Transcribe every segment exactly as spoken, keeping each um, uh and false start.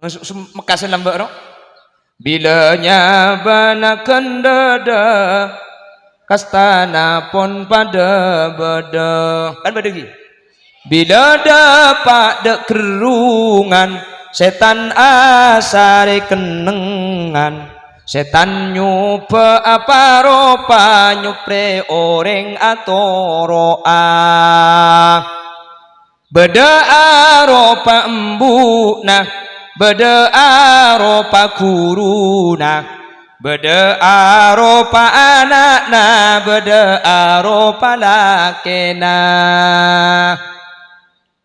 Su-, su-, mekkasan lambâ' ro. Bilâ nyabâna ghândhâdhâ, kastana pon padâ bâdâ. Kan bâdâ ghi? Bilâ dâpa' dâ' gerrungan, sètan asarè kennengngan. Sètan nyobâ apa-ropa, nyoprè orèng atoro'a. Bâdâ aropa embu'na, bâdâ aropa ghuruna, bâdâ aropa ana'na, bâdâ aropa lakèna.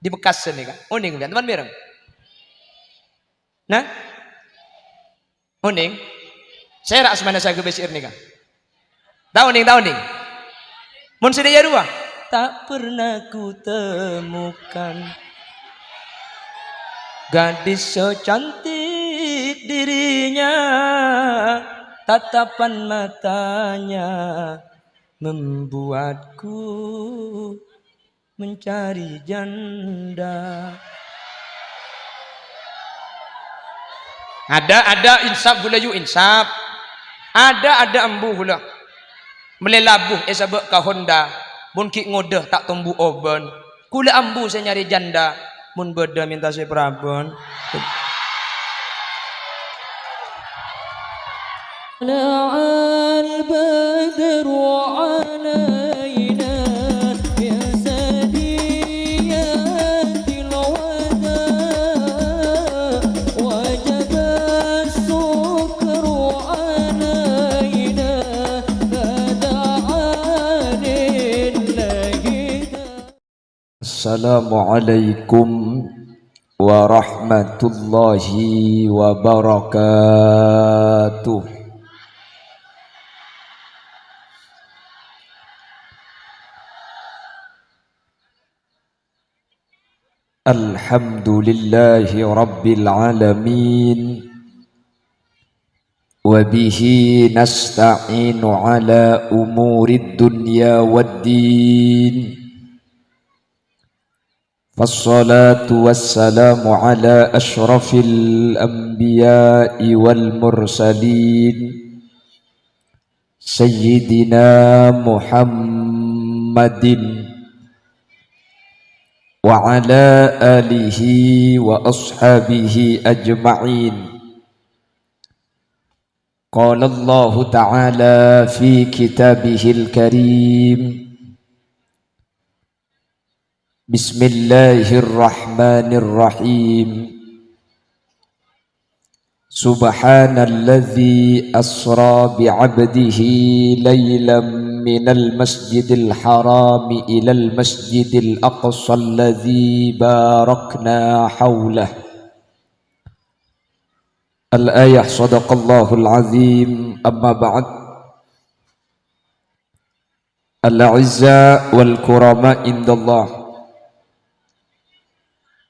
Di Bekkas nèka, onèng kan, teman bareng. Nah, onèng? Sèra asmana sè aghâbây syair nèka? Ta' onèng, ta' onèng? Mon sè dâ' iyâ rowa? Tak pernah ku temukan gadis secantik dirinya, tatapan matanya membuatku mencari janda. Ada, ada, insap ghulâ yu, insap. Ada, ada embu ghulâ. Mellè labu èsabâ' ka Honda, mon ghi' ngodâ ta' tombu obân. Ghulâ embu sè nyarè janda, mon bâdâ mènta sè parabân. طلع البدر علينا من ثنيات الوداع، وجب الشكر علينا، فدعا لله. السلام عليكم ورحمة الله وبركاته. الحمد لله رب العالمين، وبه نستعين على أمور الدنيا والدين. فالصلاة والسلام على أشرف الأنبياء والمرسلين، سيدنا محمد وعلى آله وأصحابه أجمعين. قال الله تعالى في كتابه الكريم: بسم الله الرحمن الرحيم. سبحان الذي أسرى بعبده ليلا من المسجد الحرام إلى المسجد الأقصى الذي باركنا حوله. الآية. صدق الله العظيم. أما بعد. Al-a'izza wal kurama indallah.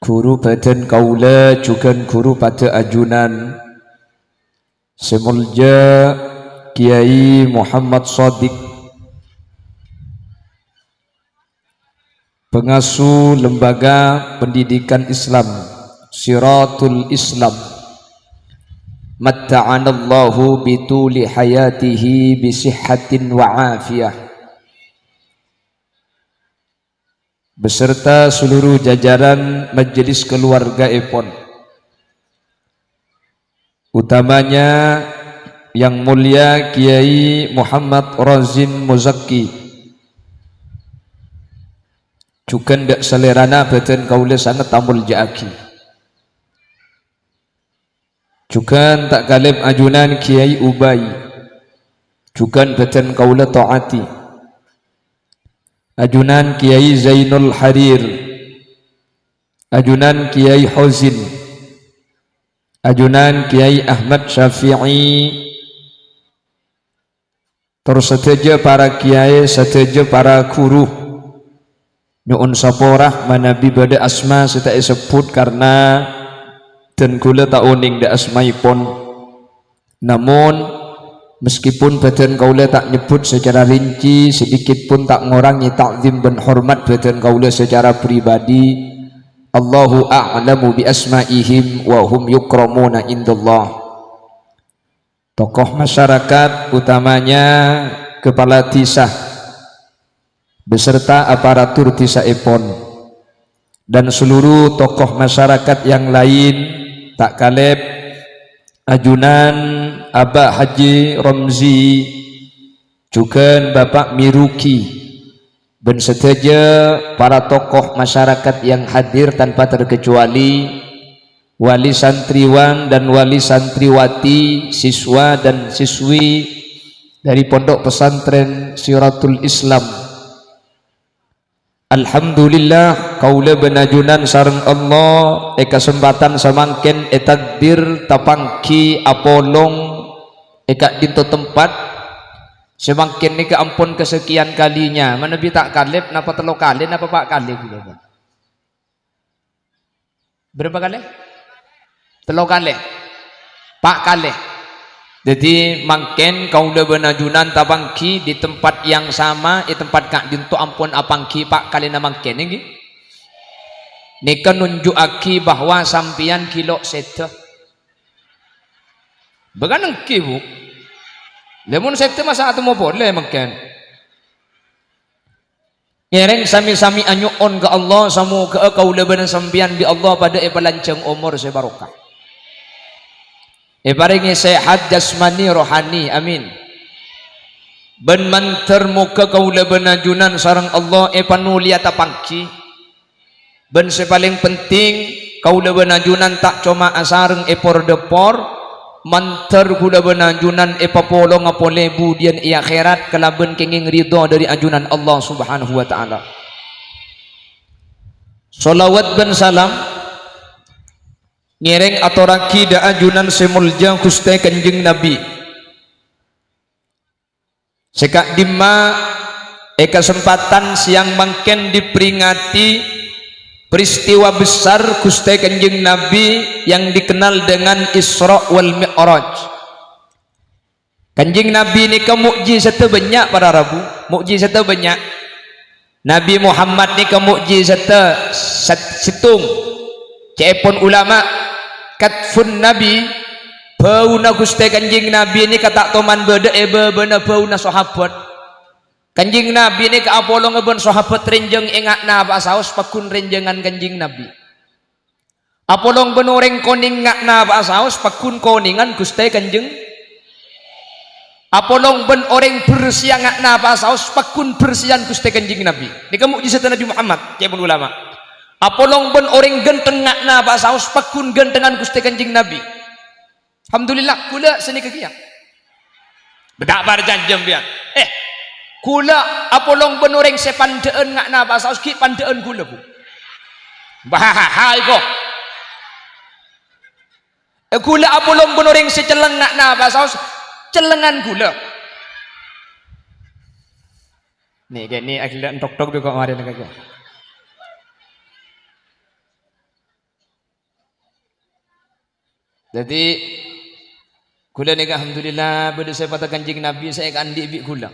Ghuru bhâdhân kaulâ jhughân ghuru padâ ajunan sè molja Kyai Muhammad Shadiq, pengasuh Lembaga Pendidikan Islam Siratul Islam, matta'anallahu bituli hayatihi bisihhatin wa afiyah, beserta seluruh jajaran majelis keluargaèpon, utamanya Yang Mulia Kyai Muhammad Razin Muzakki. Jhughân dâ' salèrana bhâdhân kaulâ sanget amolja'aghi. Jhughân ta' kalèp ajunan Kyai Ubay. Jhughân bhâdhân kaulâ ta'ati. Ajunan Kyai Zainul Harir. Ajunan Kyai Hozin. Ajunan Kyai Ahmad Syafi'i. Tor sadhâjâ para kyai, sadhâjâ para ghuru, nyo'on sapora manabi bâdâ asma sè ta' èsebbhut karna dân kaulâ ta' onèng dâ' asmaèpon. Namon, meskipun bhâdhân kaulâ ta' nyebbhut sacara rinci, sedikit pun ta' ngorangè ta'zim bân hormat bhâdhân kaulâ sacara pribadi, Allahu a'lamu bi asma'ihim wa hum yukramuna indallah. Tokoh masyarakat, utamanya kepala desa beserta aparatur desaèpon, dan seluruh tokoh masyarakat yang lain, ta' kalèp ajunan Aba' Haji Romzi, jhughân Bapak Miruki, bân sadhâjâ para tokoh masyarakat yang hadir tanpa terkecuali, wali santriwan dan wali santriwati, siswa dan siswi dari Pondok Pesantren Siratul Islam. Alhamdulillah, kaulâ bân ajunan sareng Allah è kasempatan samangkèn ètakdir tapangghi apolong è ka'dinto tempat. Samangkèn nèka ampon kasakiyan kalinya, manabi ta' kalèp napa tello kalè napa pa' kalè kaulâ, Pak? Berapa kalè? Tello kalè. Pa' kalè. Dhâddhi, mangkèn kaulâ bân ajunan tapangghi di tempat yang sama, è tempat ka'dinto ampon apangghi pa' kalèna mangkèn, ènggi? Nèka nunju'aghi bahwa sampèyan ghi' lo' sèdhâ. Bâkal ènggi, Bu. Lha, mon sèdhâ masa' atemmo polè mangkèn? Ngèrèng sami-sami anyo'on ka Allah, samoghâ'â kaulâ bân sampèyan bi' Allah padâ èpalanjhâng omor sè barokah. Èparèngè sehat jasmani rohani, amin. Bân mandhâr moghâ kaulâ bân ajunan sareng Allah èpanolèya tapangghi. Bân sè palèng penting, kaulâ bân ajunan ta' coma asareng è por-dâpor, mandhâr kaulâ bân ajunan èpapolonga polè budiyân è akhèrat kalabân kèngèng ridho dâri ajunan Allah Subhanahu wa Ta'ala. Shalawat bân salam ngèrèng atorraghi dâ' ajunan sè molja Ghustè Kanjeng Nabi. Sè ka'dimma, è kasempatan sèyang mangkèn diperingati peristiwa besar Ghustè Kanjeng Nabi yang dikenal dengan Isra wal Mi'raj. Kanjeng Nabi nèka mo'jizatta bânnya', para rabu, mo'jizatta bânnya'. Nabi Muhammad nèka mo'jizatta sat-, sèttong. Ca'èpon ulama, katfun Nabi, bâuna Ghustè Kanjeng Nabi nèka ta' toman bâdâ è bâbâna bâuna sahabat. Kanjeng Nabi nèka apolonga bân sahabat rènjhâng è nga'-, napa'a saos pagghun rènjhângan Kanjeng Nabi. Apolong bân orèng konèng nga'-, napa'a saos pagghun konèngan Ghustè Kanjeng. Apolong bân orèng bersèya nga'-, napa'a saos pagghun bersèyan Ghustè Kanjeng Nabi. Nèka mo'jizatta Nabi Muhammad, ca'èpon ulama. Apolong bân orèng ghântheng nga'-, napa'a saos pagghun ghânthengan Ghustè Kanjeng Nabi. Alhamdulillah, kaulâ sanèka kèya. Bâdâ parjhânjhi sampèyan. Eh, kaulâ apolong bân orèng sè pandâ'ân nga'-, napa'a saos ghi' pandâ'ân kaulâ, Bu. Bah, hai, ko. Eh, kaulâ apolong bân orèng sè celleng nga'-, napa'a saos cellèngan kaulâ. Nè, kènè' aghellâ' tok-tok bi' ko' marèna kakè. Dhâddhi, kaulâ nèka alhamdulillah bâdâ sèpatta Kanjeng Nabi sè èkaandi' bi' kaulâ.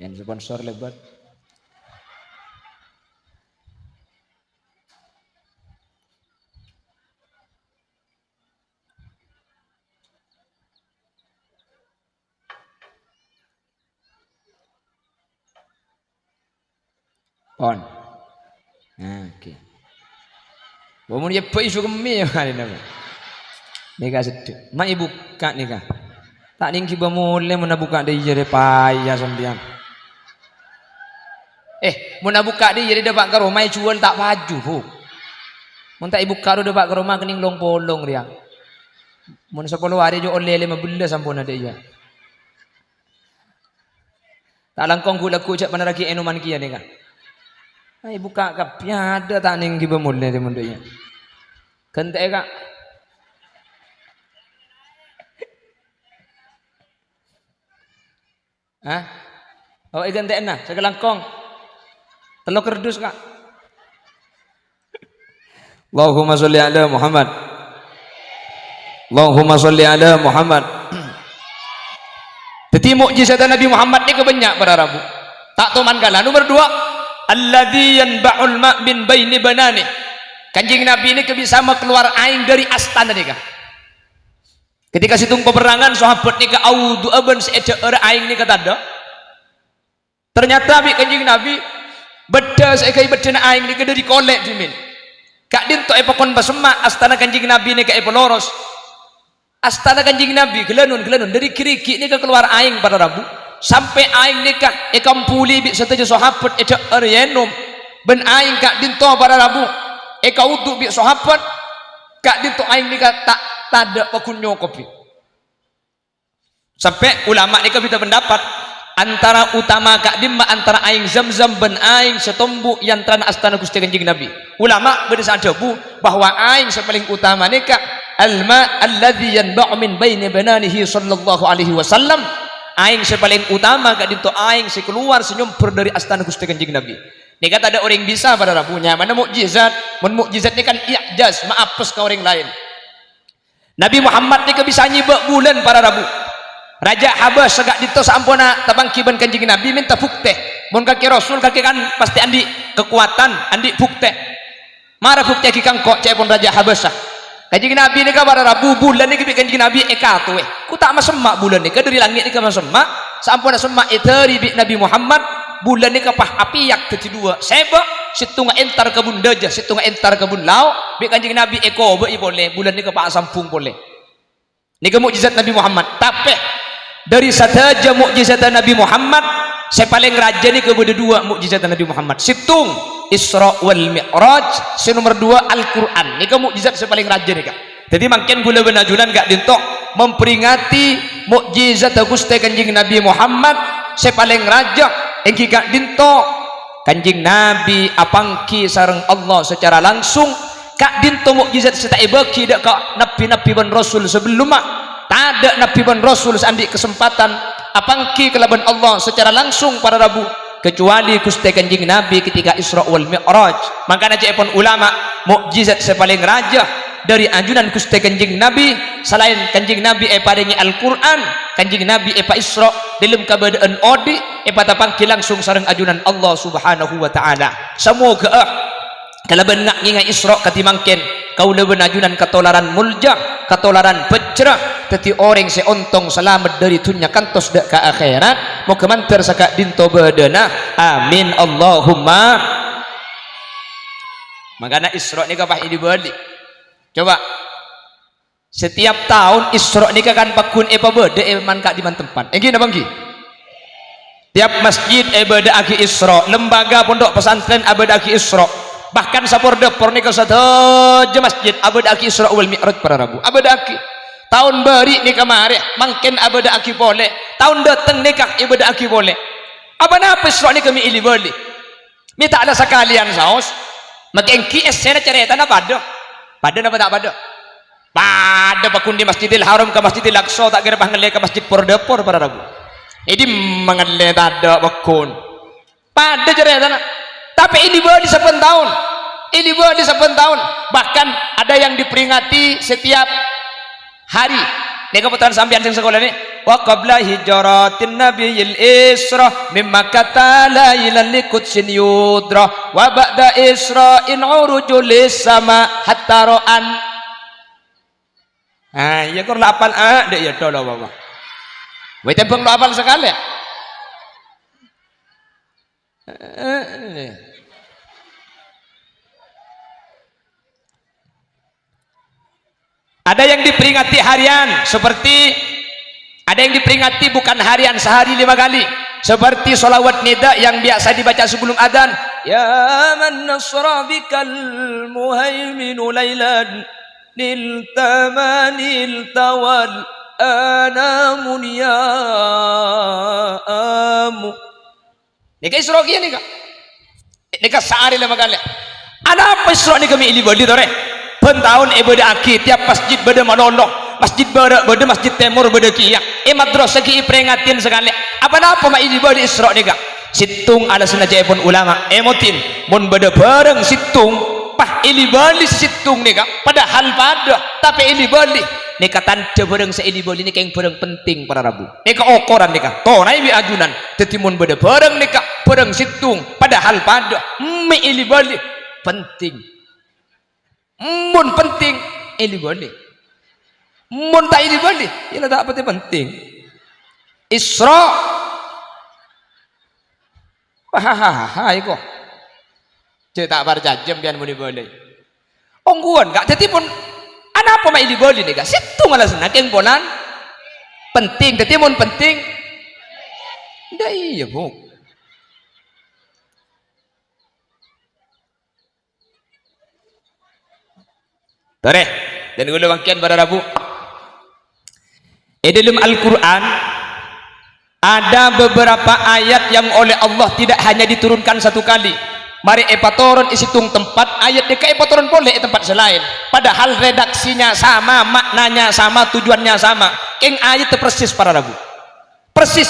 Yèn sponsor lèbât. Pon. Nah, oke. Wah, mon èbâ' isu kemmè ya, marèna, Pak. Nèka seddhi. Ma' èbukka' nèka. Ta' nèng ghibâ molè mon abukka' dâri iyâ rè paya sampèyan. Eh, mon abukka' dâri iyâ rè dâpa' ka roma èjhuwâl ta' paju, Bu. Mon ta' èbukka' ro dâpa' ka roma kennèng long-polong rèya. Mon sapolo arè jhâ' ollè lèma bellâs ampon adâ' iyâ. Ta' langkong ghu-lagghu jhâ' panarraghi ènoman kèya nèka. Ayo bukka' kabbhi, adâ' ta' nèng ghibâ molè è mondhu'na. Ghântè'è, Ka'. Hah? Oh, èghântè'ana, sakalangkong. Tello kardus, Ka'. Allahumma sholli ala Muhammad. Allahumma sholli ala Muhammad. Dhâddhi, mukjizat Nabi Muhammad nèka bânnya', para rabu. Ta' toman kala. Nomer duwâ', "Alladzi yanba'ul ma' min baini banani." Kanjeng Nabi nèka bisa makalowar aèng dhâri astana nèka. Ketika sèttong paperrangan, sahabat nèka awudu'a bân sè èdhâ'âr aèng nèka tadâ'. Ternyata bi' Kanjeng Nabi, bâdâ sè èghâbây bâdâna aèng nèka dhâri kolè' dhimèn. Ka'dinto èpakon pasemma', astana Kanjeng Nabi nèka èpaloros. Astana Kanjeng Nabi, ghâlânon-ghâlânon, dhâri ghi'-righi' nèka kalowar aèng para rabu. Sampè' aèng nèka èkampolè bi' sadhâjâ sahabat èdhâ'âr ènom. Bân aèng ka'dinto para rabu èkawudu' bi' sahabat, ka'dinto aèng nèka ta', tadâ' paggun nyokobi. Sampè' ulama nèka bhidhâ pendapat antara utama ka'dimma antara aèng Zamzam bân aèng sè tombu è antarana astana Ghustè Kanjeng Nabi. Ulama bâdâ sè adhâbu bahwa aèng sè palèng utama nèka al-ma' alladzi yanba'u min baini bananihi sallallahu alaihi wasallam. Aèng sè palèng utama ka'dinto aèng sè kalowar sè nyombhur dhâri astana Ghustè Kanjeng Nabi. Nèka tadâ' orèng bisa para rabu, nyamana mukjizat. Mon mukjizat nèka kan i'jaz, maapes ka orèng laèn. Nabi Muhammad nèka bisa nyèbâ' bulân para rabu. Rajâ Habasyah ka'dinto saamponna tapangghi bân Kanjeng Nabi mènta buktè. Mon kakè Rasul, kakè kan pastè andi' kakowadhân, andi' buktè. "Mara buktèyaghi ka engko'," ca'èpon rajâ Habasyah. Kanjeng Nabi nèka para rabu, bulân nèka bi' Kanjeng Nabi èkatowè. Ghu ta' masemma' bulân nèka dhâri langngè' nèka masemma', saamponna semma' èdhâri bi' Nabi Muhammad, bulân nèka pas apèyak dhâddhi duwâ'. Sèbâ, sèttongnga entar ka bun dâjâ, sèttongnga entar ka bun lao', bi' Kanjeng Nabi èkobâ'i polè, bulân nèka pas asambhung polè. Nèka mukjizat Nabi Muhammad. Tapè, dhâri sadhâjâ mukjizatta Nabi Muhammad, sè palèng rajâ nèka bâdâ duwâ' mukjizatta Nabi Muhammad. Sèttong, Isra wal Mi'raj, sè nomer duwâ' Al-Qur'an. Nèka mukjizat sè palèng rajâ nèka. Dhâddhi mangkèn kaulâ bân ajunan ka'dinto memperingati mukjizatta Ghustè Kanjeng Nabi Muhammad sè palèng rajâ, èngghi ka'dinto Kanjeng Nabi apangghi sareng Allah sacara langsung. Ka'dinto mukjizat sè ta' èbâghi dâ' ka nabbhi-nabbhi bân rasul sabellunna. Tadâ' nabbhi bân rasul sè andi' kasempadhân apangghi kalabân Allah sacara langsung para rabu, kecuali Ghustè Kanjeng Nabi ketika Isra wal Mi'raj. Mangkana ca'èpon ulama, mukjizat sè palèng rajâ dhâri ajunan Ghustè Kanjeng Nabi, salaèn Kanjeng Nabi èparèngè Al-Qur'an, Kanjeng Nabi èpaisra' dâlem kabâdâ'ân odi', èpatapangghi langsung sareng ajunan Allah Subhanahu wa Ta'ala. Samoghâ'â kalabân nga'-ngènga' Isra' kadhi mangkèn, kaulâ bân ajunan katolaran molja, katolaran bhâjjhrâ, dhâddhi orèng sè ontong salamet dhâri dhunnya kantos dâ' ka akhèrat. Moghâ mandhâr saka'dinto bâdâna. Amin, Allahumma. Mangkana Isra' nèka pas èlibâli. Coba. Setiap taon Isra' nèka kan paggun èpabâdâ è man-, ka'dimman tempat. Èngghi napa èngghi? Tiap masjid èbâdâ'aghi Isra', lembaga pondhuk pesantren abâdâ'aghi Isra'. Bahkan sapor-dâpor nèka sadhâjâ masjid abâdâ'aghi Isra' wal Mi'raj para rabu. Abâdâ'aghi. Taon bâri' nèka marè, mangkèn abâdâ'aghi polè. Taon dâteng nèka èbâdâ'aghi polè. Apa napa Isra' nèka mè' èlibâli? Mè' ta' la sakalèyan saos. Makè èngghi èssèna carètana padâ. Padâ napa ta' padâ? Padâ paggun dâri Masjidil Haram ka Masjidil Aqsa, ta' kèra pas ngallè ka masjid por-dâpor para rabu. È dimma ngallè tadâ' paggun. Padâ carètana. Tapè èlibâli sabbhân taon. Èlibâli sabbhân taon. Bahkan ada yang diperingati setiap hari. Nèka pottrana sampèyan sè sakola nè. "Wa qabla hijratin nabiyil Isra, mimma kata lailan li qudsin yudra, wa ba'da Isra'in urujul sama hatta ra'an." Ah, iyâ, kor la apal, ah, dâ' iyâ, dolo, Bapak. Wè, tembhâng lo apal sakalè. Eh. Ada yang diperingati harian, seperti ada yang diperingati bukan harian, sehari lima kali, seperti sholawat nida yang biasa dibaca sebelum adzan. "Ya man nasra bikal muhaiminu lailan, nilta ma nilta wal anamu niyamu." Nèka Isra' kèya nèka. Nèka saarè lèma kalè. Anapa Isra' nèka mè' èlibâli, torè? Bân taon èbâdâ'aghi, tiap masjid bâdâ malolo. Masjid bârâ' bâdâ, masjid tèmor bâdâ kèya. È madrasah ghi' èparèngatin sakalè. Apa napa ma' èlibâli Isra' nèka? Sèttong alasanna ca'èpon ulama. Èmodin, mon bâdâ bhârâng sèttong, pas èlibâli sèttong nèka, padahal padâ, tapè èlibâli. Nèka tandhâ bhârâng sè èlibâli nèka kèng bhârâng penting, para rabu. Nèka okoran nèka. Tonaè bi' ajunan. Dhâddhi mon bâdâ bhârâng nèka, Bhârâng sèttong, padahal padâ, mè' èli-bâli. Penting. Mon penting, èli-bâli. Mon ta' èli-bâli, ya la ta' patè penting. Isra. Hahaha, iko. Cè' ta' parcajâ sampèyan mon èbâli. Ongghuwân, Ka'. Dhâddhi mon anapa ma' èli-bâli nèka? Sèttong alasanna, kèng polana penting. Dhâddhi mon penting, dâ' iyâ, Bu. Torè, dân kaulâ mangkèn para rabu. È dâlem Al-Qur'an, ada beberapa ayat yang oleh Allah tidak hanya diturunkan satu kali, marè èpatoron è sèttong tempat, ayat nèka èpatoron polè è tempat sè laèn. Padahal redaksinya sama, maknanya sama, tujuannya sama. Kèng ayat persis para rabu. Persis.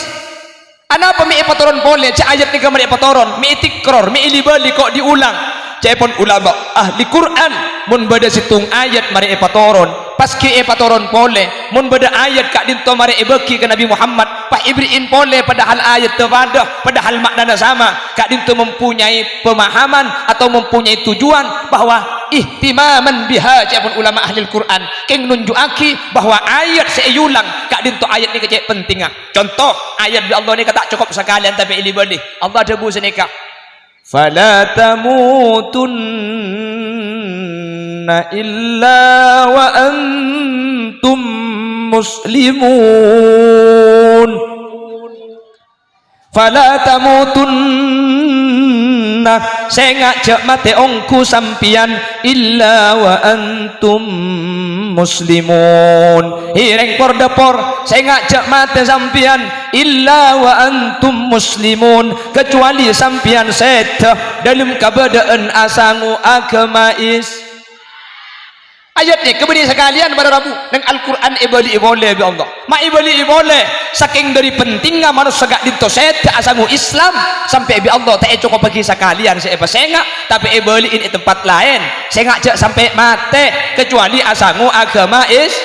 Anapa mè' èpatoron polè, jhâ' ayat nèka marè èpatoron, mè' ètikror, mè' èli-bâli, ko' diulang. Ca'èpon ulama ahli Qur'an, mon bâdâ sèttong ayat marè èpatoron, pas ghi' èpatoron polè, mon bâdâ ayat ka'dinto marè èbâghi ka Nabi Muhammad, pas èberri'in polè, padahal ayatta padâ, padahal maknana sama, ka'dinto mempunyai pemahaman atau mempunyai tujuan bahwa ihtimaman biha, ca'èpon ulama ahli Qur'an, kèng nunju'aghi bahwa ayat sè èulang ka'dinto ayat nèka cè' pentingnga. Conto, ayat bi' Allah nèka ta' cokop sakalèyan tapè èli-bâli. Allah adhâbu sanèka, "Fala tamutunna illa wa antum muslimun." "Fala tamutunna," sènga' jhâ' matè ongghu sampèyan, "illa wa antum muslimun." Hi rèng por-dâpor, sènga' jhâ' matè sampèyan, "illa wa antum muslimun," kecuali sampèyan sèdhâ dâlem kabâdâ'ân asango aghâma Is-, Ayat nèka bânnè sakalèyan para rabu, neng Al-Qur'an èbâli'i polè bi' Allah. Ma' èbâli'i polè, sakèng dâri pentingnga manossa ka'dinto sèdhâ asango Islam, sampè' bi' Allah ta' ècokobhâghi sakalèyan sè èpasènga', tapè èbâli'in è tempat laèn. Sènga' jhâ' sampè' matè, kecuali asango aghâma Is-,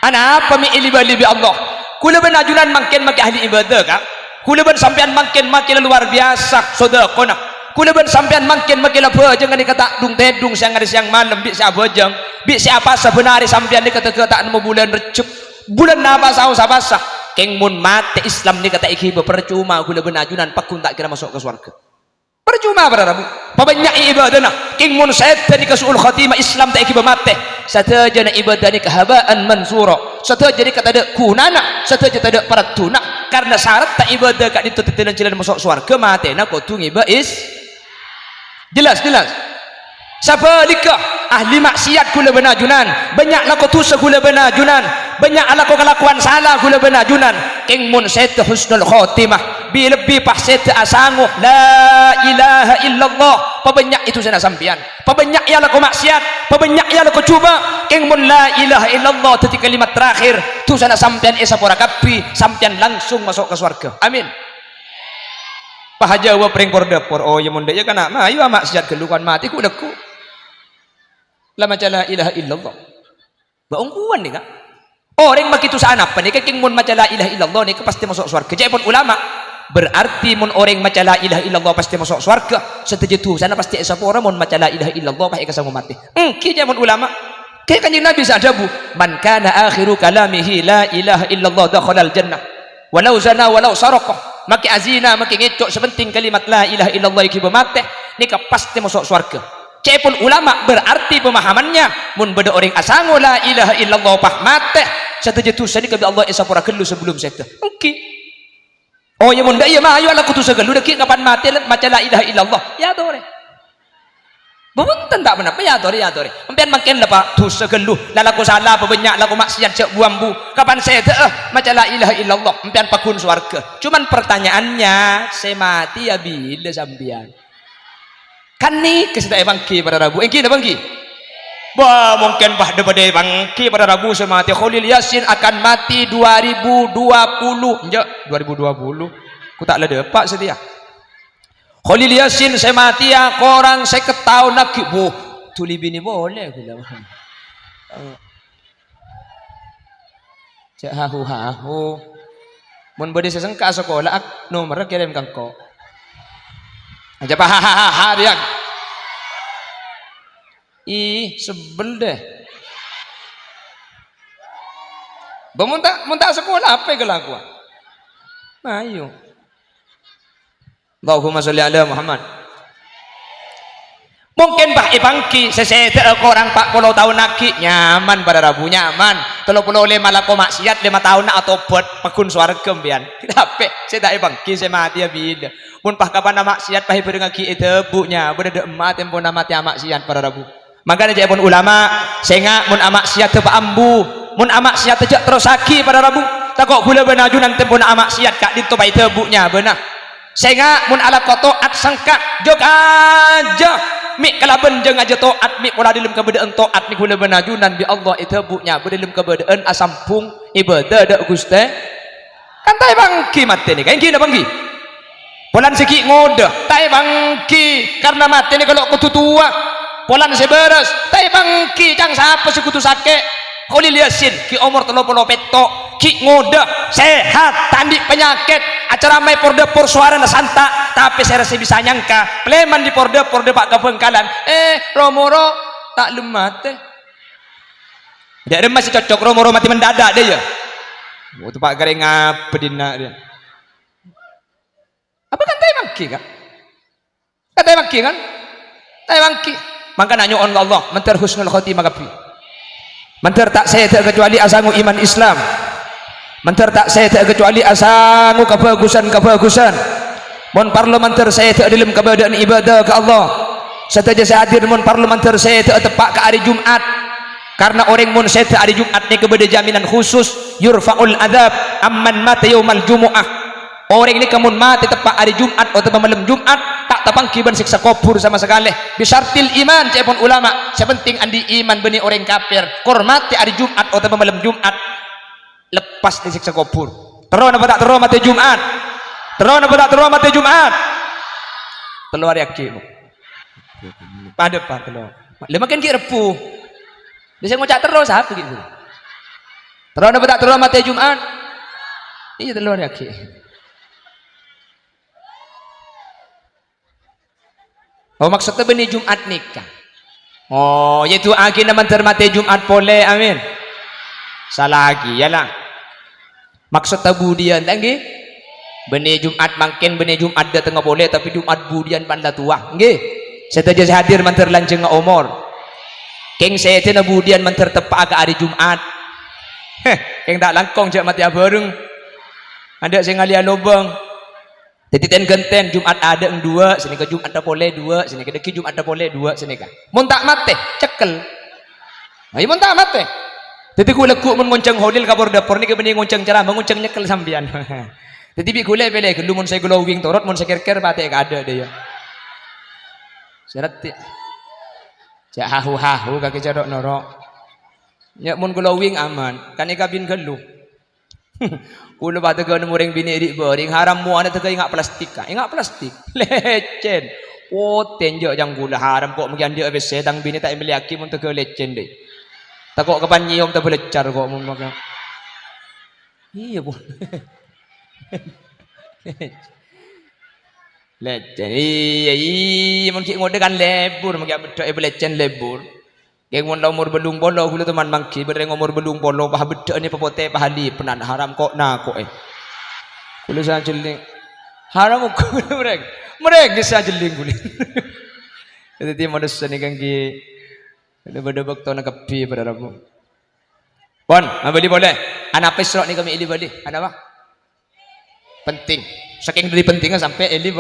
Anapa mè' èli-bâli bi' Allah? Kaulâ bân ajunan mangkèn makè ahli ibadah, Ka'. Kaulâ bân sampèyan mangkèn makè la lowar biyasa sodâkona. Kaulâ bân sampèyan mangkèn makè la bhâjângnga nèka ta' dhung-tèdhung sèyang arè sèyang malem bi' sè abhâjâng, bi' sè apasa bân arè sampèyan nèka tèghâ ta' nemmo bulân Rejjeb. Bulân napa saos apasa? Kèng mon matè Islam nèka ta' èghibâ parcoma kaulâ bân ajunan pagghun ta' kèra maso' ka sowarghâ. Parcoma para rabu. Pabânnya'è ibadana. Kèng mon sèdhâ nèka su'ul khatimah, Islam ta' èghibâ matè. Sadhâjâna ibadah nèka haba'an mansura. Sadhâjâ nèka tadâ' ghunana, sadhâjâ tadâ' paraddhuna. Karna saratta ibadah ka'dinto dhâddhiyâna jhâlân maso' sowarghâ, matèna kodhu ngibâ Is-, jelas, jelas. Sabhâligghâ, ahli ma'siyat kaulâ bân ajunan, bânnya' alako dhusa kaulâ bân ajunan, bânnya' alako kalakowan sala kaulâ bân ajunan. Kèng mon sèdhâ husnul khotimah, bi-, lebbi pas sèdhâ asango, "La ilaha illallah." Pabânnya'è dhusana sampèyan. Pabânnya'è alako ma'siyat, pabânnya'è alako jhubâ'. Kèng mon la ilaha illallah dhâddhi kalimat terakhir, dhusana sampèyan èsapora kabbhi, sampèyan langsung maso' ka sowarghâ. Amin. Pas ajâwâb rèng por-dâpor, "Oh, iyâ mon dâ' iyâ kana', mayu ama'siyat ghâllu, kan matè ghu'-lagghu'." La maca la ilaha illallah. Bâ' ongghuwân nèka. Orèng maghi dhusa anapa nèka, kèng mon maca la ilaha illallah nèka pastè maso' sowarghâ. Ca'èpon ulama, berarti mon orèng maca la ilaha illallah pastè maso' sowarghâ, sadhâjâ dhusana pastè èsapora mon maca la ilaha illallah pas è kasango matè. Èngghi ca'èpon ulama. Kè Kanjeng Nabi sè adhâbu, "Man kana akhiru kalamihi la ilaha illallah dakhalal jannah. Walau zana walau saraqa." Makè azina, makè ngèco', sè penting kalimat la ilaha illallah èghibâ matè, nèka pastè maso' sowarghâ. Ca'èpon ulama, berarti pemahamannya, mon bâdâ orèng asango la ilaha illallah pas matè, sadhâjâ dhusa nèka bi' Allah èsapora ghâllu sabellum sèdhâ. Èngghi. Oh, iyâ mon dâ' iyâ, mayu alako dhusa ghâllu, dâggi' kapan matè, lè-, maca la ilaha illallah. Iyâ, torè. Bhunten, ta' ponapa, iyâ, torè, iyâ, torè. Sampèyan mangkèn la, Pak, dhusa ghâllu, la lako sala, pabânnya' lako ma'siyat, jhâ' bu-ambu. Kapan sèdhâ'â maca la ilaha illallah, sampèyan pagghun sowarghâ. Cuman pertanyaannya, sè matè iyâ bilâ sampèyan? Kan nèka sè ta' èpangghi para rabu. Èngghi napa èngghi? Wah, mungkin padâ-padâ èpangghi para rabu sè matè. Kholil Yasin akan mati dua ribu dua puluh. Enjâ', dua ribu dua puluh. Ku ta' la dâpa' satèya. Kholil Yasin sè matèya korang sèket taon aghi'. Buh, dhuli binè polè ghulâ. Jhâ' hahu-hahu. Mon bâdâ sè sengka sakola, ak-, nomerra kèrèm ka engko'. Aja pa ha ha ha ha, Rian. Ih, sebel deh. Bâ, mon ta', mon ta' sakola, apa èkalakowa? Ayo. Allahumma sholli ala Muhammad. Mungkin, bâ, èpangghi sè sèdhâ'â korang pa' polo taon aghi', nyaman para rabu, nyaman. Tello polo lèma lako maksiat, lèma taonna atobhât, pagghun sowarghâ sampèyan. Tapè sè ta' èpangghi sè matèya bilâ. Mon pas kapan amaksiat, pas èbhârengngaghi è dhâbu, nya bâdâ dâ' emma tempona matè amaksiat para rabu. Mangkana ca'èpon ulama, "Sènga' mon amaksiatta pa' ambu, mon amaksiatta jhâ' terrossaghi para rabu. Tako' ghulâ bân ajunan tempona amaksiat ka'dinto pas è dhâbu nya bâna. Sènga' mon alako to'at sengka, jhâ' kajâ, mè' kalabân jhâ' ngajâ to'at, mè' pola dâlem kabâdâ'ân to'at, mè' ghulâ bân ajunan bi' Allah è dhâbu nya bâdâ dâlem kabâdâ'ân asambhung ibadah dâ' Ghustè." Kan ta' èpangghi matè nèka, ènggi napa ènggi? Polana sè ghi' ngodâ, ta' èpangghi, karna matè nèka lo' kodhu towa. Polana sè bârâs, ta' èpangghi, ca'na sapa sè kodhu sakè'? Kholil Yasin, ghi' omor tello polo pètto', ghi' ngodâ, sehat, ta' andi' panyakèt, acarama è por-dâpor sowarana santa', tapè sèra sè bisa nyangka, palèman è por-dâpor dâpa' ka Bhângkalan, eh, ro-moro ta' lem matè. Dâ' remma sè cocok ro-moro matè mendadak dâ' iyâ. Oh, teppa' karè ngabâ dinna' dâ'. Apa kan ta' èpangghi, Ka'? Kan ta' èpangghi, kan? Ta' èpangghi. Mangkana nyo'on ka Allah, mandhâr husnul khotimah kabbhi. Mandhâr ta' sèdhâ kecuali asango iman Islam. Mandhâr ta' sèdhâ kecuali asango kabhâghusân-kabhâghusân. Mon parlo mandhâr sèdhâ dâlem kabâdâ'ân ibadah ka Allah. Sadhâjâ sè hadir mon parlo mandhâr sèdhâ teppa' ka arè Jum'at. Karna orèng mon sèdhâ arè Jum'at nèka bâdâ jaminan khusus, "Yurfa'ul adzab amman mata yaumal jumu'ah." Orèng nèka mon matè teppa' arè Jum'at otabâ malem Jum'at, ta' tapangghi bân sèksa kobhur sama sakalè. Bisyartil iman, ca'èpon ulama, sè penting andi' iman bânnè orèng kafir, kor matè arè Jum'at otabâ malem Jum'at, leppas dâri sèksa kobhur. Terro napa ta' terro matè Jum'at? Terro napa ta' terro matè Jum'at? Tello arè aghi', Bu. Padâ, Pak, tello. Lha, mangkèn ghi' Rebbhu. Lha, sè ngoca' terro sapa ghi', Bu? Terro napa ta' terro matè Jum'at? Iyâ, tello arè aghi'. Oh, maksodda bânnè Jum'at nèka. Oh, yâ du'aaghina mandhâr matè Jum'at polè, amin. Sala aghi', yâ la. Maksodda budiyân, ta' ènggi? Bânnè Jum'at mangkèn, bânnè Jum'at dâtengnga polè, tapè Jum'at budiyân pan la towa, ènggi? Sadhâjâ sè hadir mandhâr lanjhângnga omor. Kèng sèdhâna budiyân mandhâr teppa'a ka arè Jum'at. Heh, kèng ta' langkong jhâ' matèya bhâreng. Adâ' sè ngalèya lobâng. Dhâddhi ten-ghânten, Jum'at adâ' duwâ', sanèka Jum'atta polè duwâ', sanèka dhâggi' Jum'atta polè duwâ', sanèka. Mon ta' matè, cekkel. Ayo, mon ta' matè. Dhâddhi ghu-, lagghu' mon ngonjhâng holil ka por-dâpor nèka bânnè ngonjhâng ceramah, ngonjhâng nyekkel sampèyan. Dhâddhi bi' ghulâ pèlè ghâllu mon sè glowing torot, mon sè kèr-kèr patè kaadâ' dâ' iyâ. Sèrèt, jhâ' hahu-hahu kakè coro' noro'. Yâ, mon glowing aman, kan èkabin ghâllu. Kulâ patèghâna orèng binè' ri'-bâri', haram mowana tèghâ enga' plastik, ka. Enga' plastik. Lècèn. Potèn jhâ' jhâng kulâ haram ko' mangkèn dâ' pèssè tang binè ta' èmellèyaghi mon tèghâ lècèn, dâi. Tako' kapan nyèyom tabâlèccar ko' mon mangkèn. Iyâ, Bu. Lècèn. Iyâ, iyâ, mon ghi' ngodâ kan lebur, mangkèn abheddhâ èpalècèn lebur. Kèng mon la omor bâllung polo, ghulâ toman mangghi, bâreng omor bâllung polo, pas bheddhâ'ân èpapotè, pas alèpènan, haram ko'-nako'è. Ghulâ sajhelling. Haram uga ghulâ mèrèng. Mèrèng sajhelling ghulâ. Dhâddhi manossa nèka ènggi bâdâ bâktona kabbhi, para rabu. Pon, abâli polè. Anapa Isra' nèka mè' èli-bâli? Anapa? Penting. Sakèng dhâri pentingnga sampè' èli-,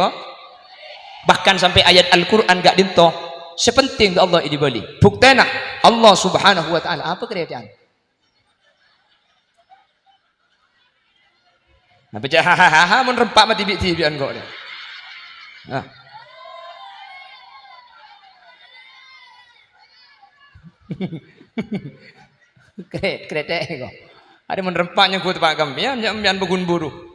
bahkan sampè' ayat Al-Qur'an ka'dinto sè penting dâ' Allah èli-bâli. Buktèna, Allah Subhanahu wa Ta'ala apa karèjhâ'ân? Napa cè' hahaha, mon rempa' matè bi'-dhibi'ân ko'. Nah. Kre-, krèthèk ko'. Arè mon rempa' nyenggu teppa' ka empèyan, ya empèyan paggun buru.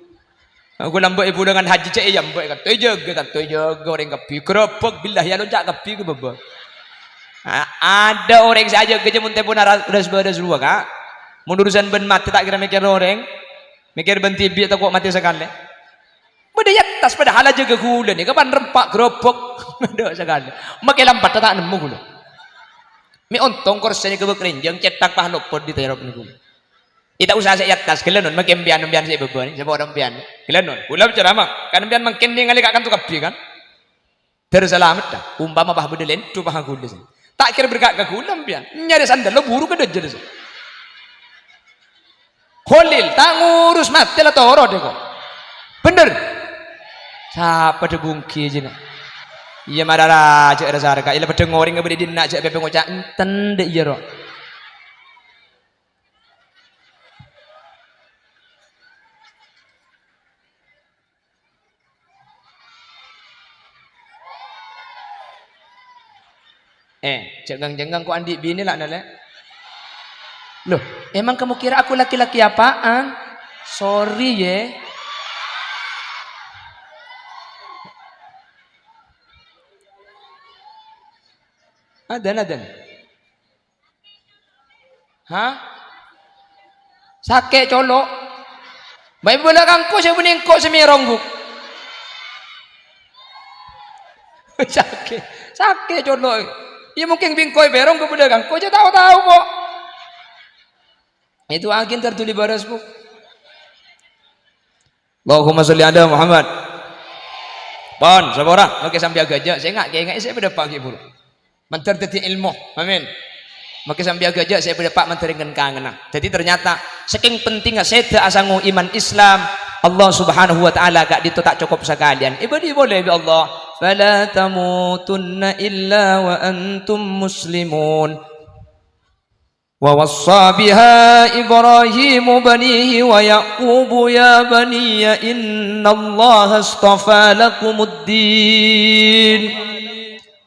Aku lambâ' è bulângan hajji cè' èyambâ' kan. Toy jâgâ kan, toy jâgâ orèng kabbhi. Gerobak billahi alonca' kabbhi ka bâbâ. A-, adâ' orèng sè ajâgâ jâ' mon tempona ra-, ras-bârâs rowa, Ka'. Mon urusan bân matè ta' kèra mèkkèr orèng. Mèkkèr bân dhibi' tako' matè sakalè. Bâdâ è attas, padahal ajâgâ ghulâ nèka pan rempa' gerobok. Adhu, sakalè. Make lampetta ta' nemmo ghulâ. Mè' ontong korsè nèka bâk rènjhâng, cèthak pas lopot diterrop nèka ghulâ. È, ta' usa sè è attas, ghellâ' non, make empèyan, empèyan sè è bâbâ nè, sè poron empèyan. Ghellâ' non, ghulâ ceramah. Kan empèyan mangkèn nèngalè ka kanto kabbhi, kan? Dâr salamet, ta? Ompama pas bâdâ lèndhu pas ghulâ sè. Ta' kèra berka' ka ghulâ empèyan. Nyarè sandal lo buru ka dâjâ sè. Kholil, ta' ngurus matè la toro' dâ' ko. Bhender. Sapa dâ' bungki jina? Iyâ, mara rajâ rasa reka. Iyâ la padâ ngorèng bâdâ è dinna' jâ' pèpè ngoca' enten dâ' iyâ ro. Eh, jhâ' ngang-jhângngâng, ko' andi' binè la, Nalè'? Loh, emang kamu kira aku laki-laki apaan? Sorry, yè. Adan, adan. Hah? Sakè' colo'. Bâ' èbâlâ ka engko' sè bânnè engko' sè mèrong, Bu. Sakè', sakè' colo'. Iyâ, mungkin bi' engko' èpèrong, bâ' èbâlâ ka engko' jâ' tao-tao, kok. Itu angin terduli baras, Bu. Allahumma sholli ala Muhammad. Pon, sapora, make sambi aghâjâ', sènga', kènga'è sè padâpa' ghi' buru. Mandhâr dhâddhi èlmo. Amin. Make sambi aghâjâ', sè padâpa' mandhâr èngen kangenna. Dhâddhi ternyata, sakèng pentingnga sèdhâ asango iman Islam, Allah Subhanahu wa Ta'ala ka'dinto ta' cokop sakalèyan. Èbâli polè bi' Allah. "Fala tamutunna illa wa antum muslimun." Wa wassa biha Ibrahimu banihi wa Yaqubu, "Ya baniya, innallaha astafa lakumud din,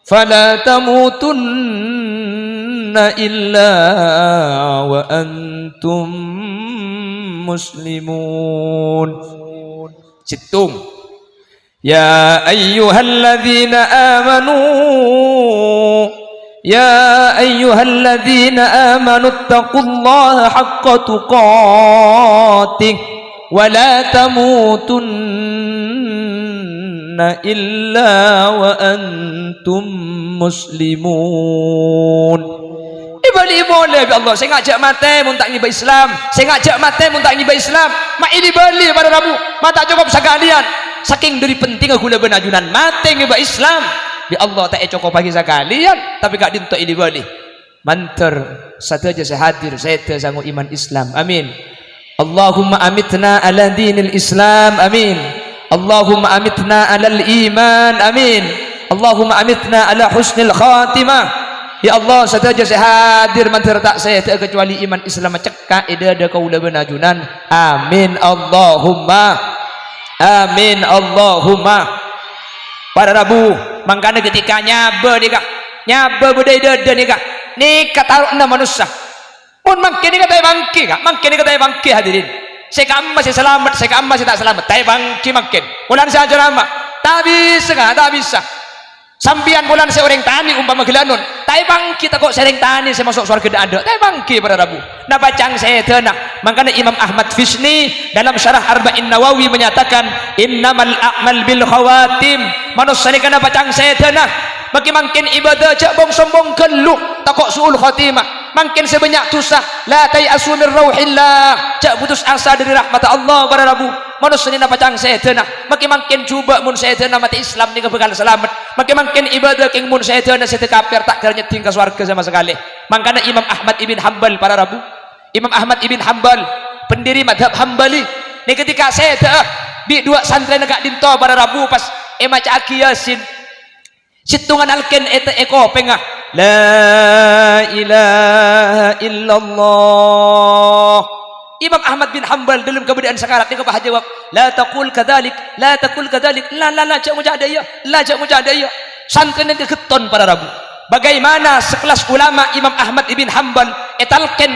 fala tamutunna illa wa antum muslimun." Sèttong. يا أيها الذين آمنوا، يا أيها الذين آمنوا اتقوا الله حق تقاته ولا تموتن إلا وأنتم مسلمون. Èbâli polè bi' Allah, sènga' jâ' matè mon ta' ngèbâ Islam, sènga' jâ' matè mon ta' ngèbâ Islam. Ma' èbâli para rabu, ma' ta' cokop sakalèyan. Sakèng dhâri pentingnga ghulâ bân ajunan matè ngèbâ Islam, bi' Allah ta' ècokopaghi sakalèyan, tapè ka'dinto èbâli. Mandhâr sadhâjâ sè hadir, sèdhâ sango iman Islam. Amin. Allahumma amitna ala dinil Islam. Amin. Allahumma amitna alal iman. Amin. Allahumma amitna ala husnil khatimah. Ya Allah, sadhâjâ sè hadir mandhâr ta' sèdhâ kecuali iman Islam cekka' è dâdâ kaulâ bân ajunan. Amin. Allahumma. Amin. Allahumma. Para rabu, mangkana ketika nyabâ nèka, nyabâ bâdâ è dâdâ nèka, nèka taro'na manossa. Mon mangkèn nèka ta' èpangghi, Ka'. Mangkèn nèka ta' èpangghi, hadirin. Sè ka'imma sè salamet, sè ka'imma sè ta' salamet. Ta' èpangghi mangkèn. Polana sè acarama. Ta' bisa, Ka', ta' bisa. Sampèyan polana sè orèng tanè ompama ghellâ' non. Ta' èpangghi tako' sè orèng tanè sè maso' sowarghâ dâ'-adâ'. Ta' èpangghi para rabu. Napa ca'na sèdhâna. Mangkana Imam Ahmad Fisni dalam Syarah Arba'in Nawawi menyatakan, "Innamal a'mal bil khawatim." Manossa nèka napa ca'na sèdhâna. Mangkè-mangkèn ibadah jâ' bhong-sombhong ghâllu, tako' su'ul khotimah. Mangkèn sè bânnya' dhusa, la tay'asu min rauhillah, jâ' putus asa dhâri rahmatta Allah, para rabu. Manossa nèka napa ca'na sèdhâna, mangkè-mangkèn jhubâ' mon sèdhâna matè Islam nèka bhâkal salamet. Mangkè-mangkèn ibadah kèng mon sèdhâna sèdhâ kafir ta' kèra nyeddhing ka sowarghâ sama sakalè. Mangkana Imam Ahmad ibn Hambal, para rabu. Imam Ahmad ibn Hambal, pendiri madhab Hambali. Nèka ketika sèdhâ bi' duwâ' santrèna ka'dinto, para rabu, pas èmaca'aghi Yasin. Sèttonga nalkèn è, è kopèngnga, "La ilaha illallah." Imam Ahmad bin Hambal dalam kabâdâ'ân sakarat nèka pas ajâwâb, "La taqul kadzalik, la taqul kadzalik, la, la, la, jâ' ngoca' dâ' iyâ, la, jâ' ngoca' dâ' iyâ." Santrèna nèka ghetton, para rabu. Bagaimana sekelas ulama Imam Ahmad ibn Hambal ètalkèn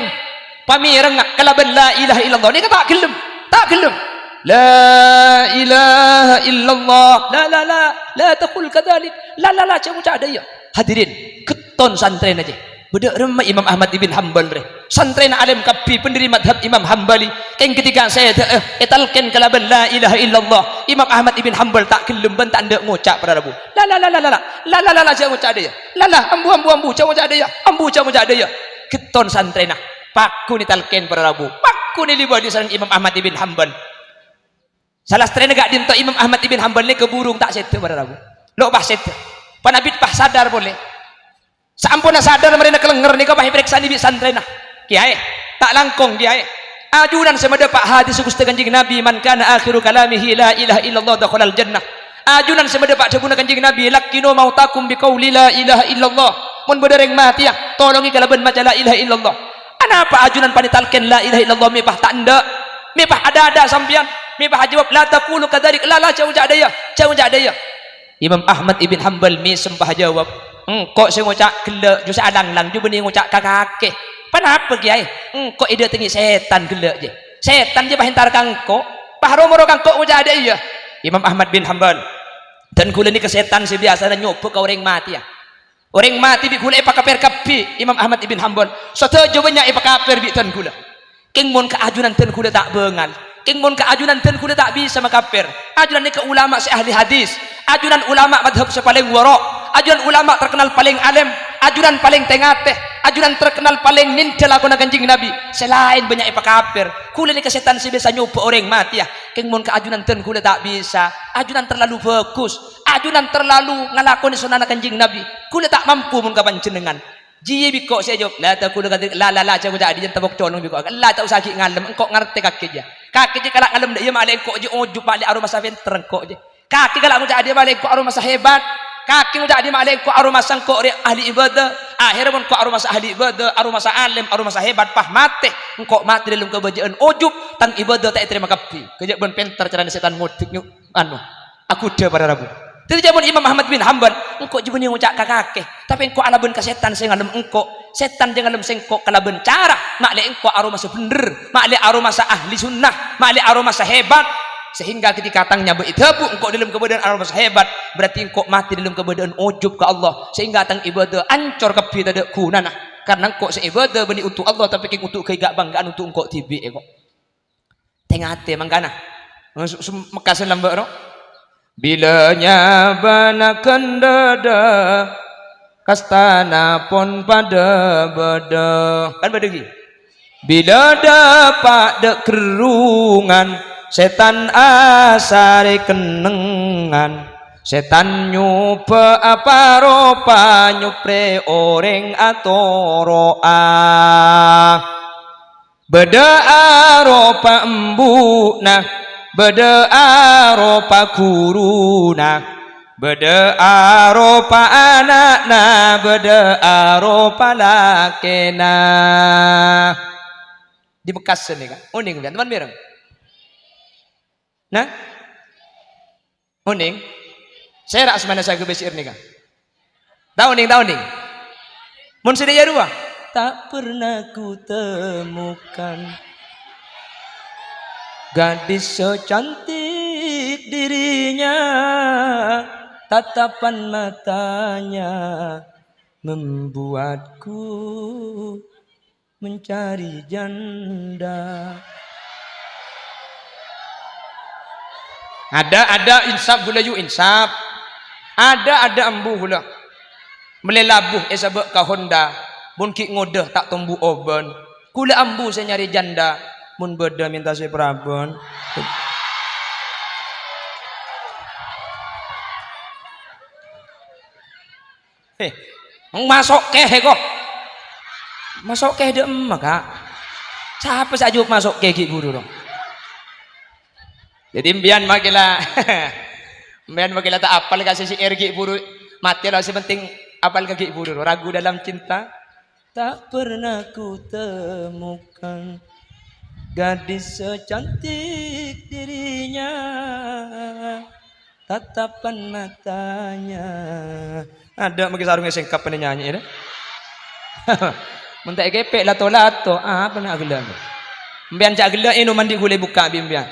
pamèrengnga kalabân la ilaha illallah. Nèka ta' ghellem, ta' ghellem. La ilaha illallah. La, la, la, la taqul kadzalik. La, la, la, jâ' ngoca' dâ' iyâ. Hadirin, ghetton santrèna jâ. Bâdâ remma Imam Ahmad ibn Hambal, rè. Santrèna alim kabbhi, pendiri madhab Imam Hambali. Kèng ketika sèdhâ'â ètalkèn kalabân la ilaha illallah, Imam Ahmad ibn Hambal ta' ghellem bân ta' endâ' ngoca', para rabu. "La, la, la, la, la, la. La, la, la, la, jhâ' ngoca' dâ' iyâ. La, la, ambu, ambu, ambu, jhâ' ngoca' dâ' iyâ. Ambu, jhâ' ngoca' dâ' iyâ." Ghetton ètalkèn, para rabu. Pakon èlibâdhi sareng Imam Ahmad ibn Hambal. Salastarèna ka'dinto Imam Ahmad ibn Hambal nèka burung ta' sèdhâ, para rabu. Lo' pas sèdhâ. Panabit pas sadar polè. Saamponna sadar marèna kalènger nèka pas èparèksanè bi' santrèna. "Kèyaè, ta' langkong, Kèyaè. Ajunan sè madhâpa' hadis Ghustè Kanjeng Nabi, 'Man kana akhiru kalamihi la ilaha illallah dakhalal jannah.'" Ajunan sè madhâpa' dhâbuna Kanjeng Nabi, "Laqqinu mautakum biqauli la ilaha illallah." Mon bâdâ rèng matèya, tolongè kalabân maca la ilaha illallah. Anapa ajunan panètalkèn la ilaha illallah mè' pas ta' endâ'? Mè' pas adâ-adâ sampèyan? Mè' pas ajâwâb, "La taqulu kadzalik, la, la, jhâ' ngoca' dâ' iyâ, jhâ' ngoca' dâ' iyâ." Imam Ahmad ibn Hambal mèsem pas ajâwâb, "Engko' sè ngoca' ghellâ', jhu sè alanglang, jhu bânnè ngoca' ka kakè." "Ponapa, Kèyaè?" "Engko' èdâtengngè sètan ghellâ', jhi. Sètan jhi pas entar ka engko', pas ro-moro ka engko' ngoca' dâ' iyâ." Imam Ahmad bin Hambal, "Dân ghulâ nèka sètan sè biyasana nyobâ ka orèng matèya." Orèng matè bi' ghulâ èpakapèr kabbhi, Imam Ahmad ibn Hambal. Sadhâjâ bânnya' èpakapèr bi' dân ghulâ. Kèng mon ka ajunan dân ghulâ ta' bângal. Kèng mon ka ajunan dân ghulâ ta' bisa makapèr. Ajunan nèka ulama sè ahli hadis. Ajunan ulama madhab sè palèng wara'. Ajunan ulama terkenal palèng alèm. Ajunan palèng tè-ngatè. Ajunan terkenal palèng nèndhâ lakona Kanjeng Nabi. Sè laèn bânnya' èpakapèr. Ghulâ nèka sètan sè bisa nyobâ orèng matèya. Kèng mon ka ajunan dân ghulâ ta' bisa. Ajunan terlalu bagus. Ajunan terlalu ngalakonè sunnana Kanjeng Nabi. Ghulâ ta' mampu mon ka panjhennengngan. Jiyâ bi' engko' sè ajâwâb, "La taqulu kadzalik, la, la, la, jhâ' ngoca' dâ' iyâ, tepok colong bi' engko'. La, ta' osa ghi' ngalem, engko' ngartè kakè jiyâ. Kakè jiyâ kala' ngalem dâ' iyâ, ma'lè engko' jiyâ ojub, ma'lè aromasa pènter engko' jiyâ. Kakè kala' ngoca' dâ' iyâ, ma'lè engko' aromasa hebat. Kakè ngoca' dâ' iyâ, ma'lè engko' aromasa engko' rè ahli ibadah. Akhèrra mon engko' aromasa ahli ibadah, aromasa alèm, aromasa hebat, pas matè, engko' matè dâlem kabâjâ'ân ojub, tang ibadah ta' ètarèma kabbhi. Kajhâ' bân pènter carana sètan ngodik nyo-, anu, aghudhâ para rabu." Dhâddhi, jhâ' mon Imam Ahmad bin Hambal, "Engko' jhâ' bânnè ngoca' ka kakè, tapè engko' alabân ka sètan sè ngalem engko'. Sètan jhâ' ngalem sèngko' kalabân cara, ma'lè engko' aromasa bhendher, ma'lè aromasa ahli sunnah, ma'lè aromasa hebat. Sehingga ketika tang nyabâ' èdhâbu engko' dâlem kabâdâ'ân aromasa hebat, berarti engko' matè dâlem kabâdâ'ân ojub ka Allah, sehingga tang ibadah ancor kabbhi tadâ' ghunana. Karna engko' sè ibadah bânnè untuk Allah, tapè kèng untuk ghâi ka'-bângga'an untuk engko' dhibi', engko'." Tè-ngatè mangkana. Su-, su-, mekkasen lambâ' ro. Bilâ nyabâna ghândhâdhâ, kastana pon padâ bâdâ. Kan bâdâ ghi? Bilâ dâpa' dâ' gerrungan, sètan asarè kennengngan. Sètan nyobâ apa-ropa nyoprè orèng atoro'a. Bâdâ aropa embu'na, bâdâ aropa ghuruna, bâdâ aropa ana'na, bâdâ aropa lakèna. Di Mekkas nèka, onèng, teman mireng. Nah? Onèng? Sèra asmana sè aghâbây syair nèka? Ta' onèng, ta' onèng? Mon sè dâ' iyâ rowa? Tak pernah ku temukan gadis secantik dirinya, tatapan matanya membuatku mencari janda. Adâ', adâ', insap ghulâ, yu, insap. Adâ', adâ', embu ghulâ. Mellè labu èsabâ' ka Honda, mon ghi' ngodâ ta' tombu obân. Ghulâ embu sè nyarè janda, mon bâdâ mènta sè parabân. Eh, maso' kèh, ko. Maso' kèh dâ' emma, Ka'. Sapa sè ajhuwâk maso' kèh ghi' buru, ro? Dhâddhi, empèyan makè la, empèyan makè la ta' apal ka sè syair ghi' buru. Matè la, sè penting apal ka ghi' buru, ro. Ragu dalam cinta. Tak pernah ku temukan gadis secantik dirinya. Tatapan matanya. Adâ' makè sarungngè sèngkap panè nyanyi, ya. Mon ta' èkèpè' lato-lato, apa na' ghellâ'? Empèyan jhâ' ghellâ' ènoman dhi' ghulâ èbukka' bi' empèyan.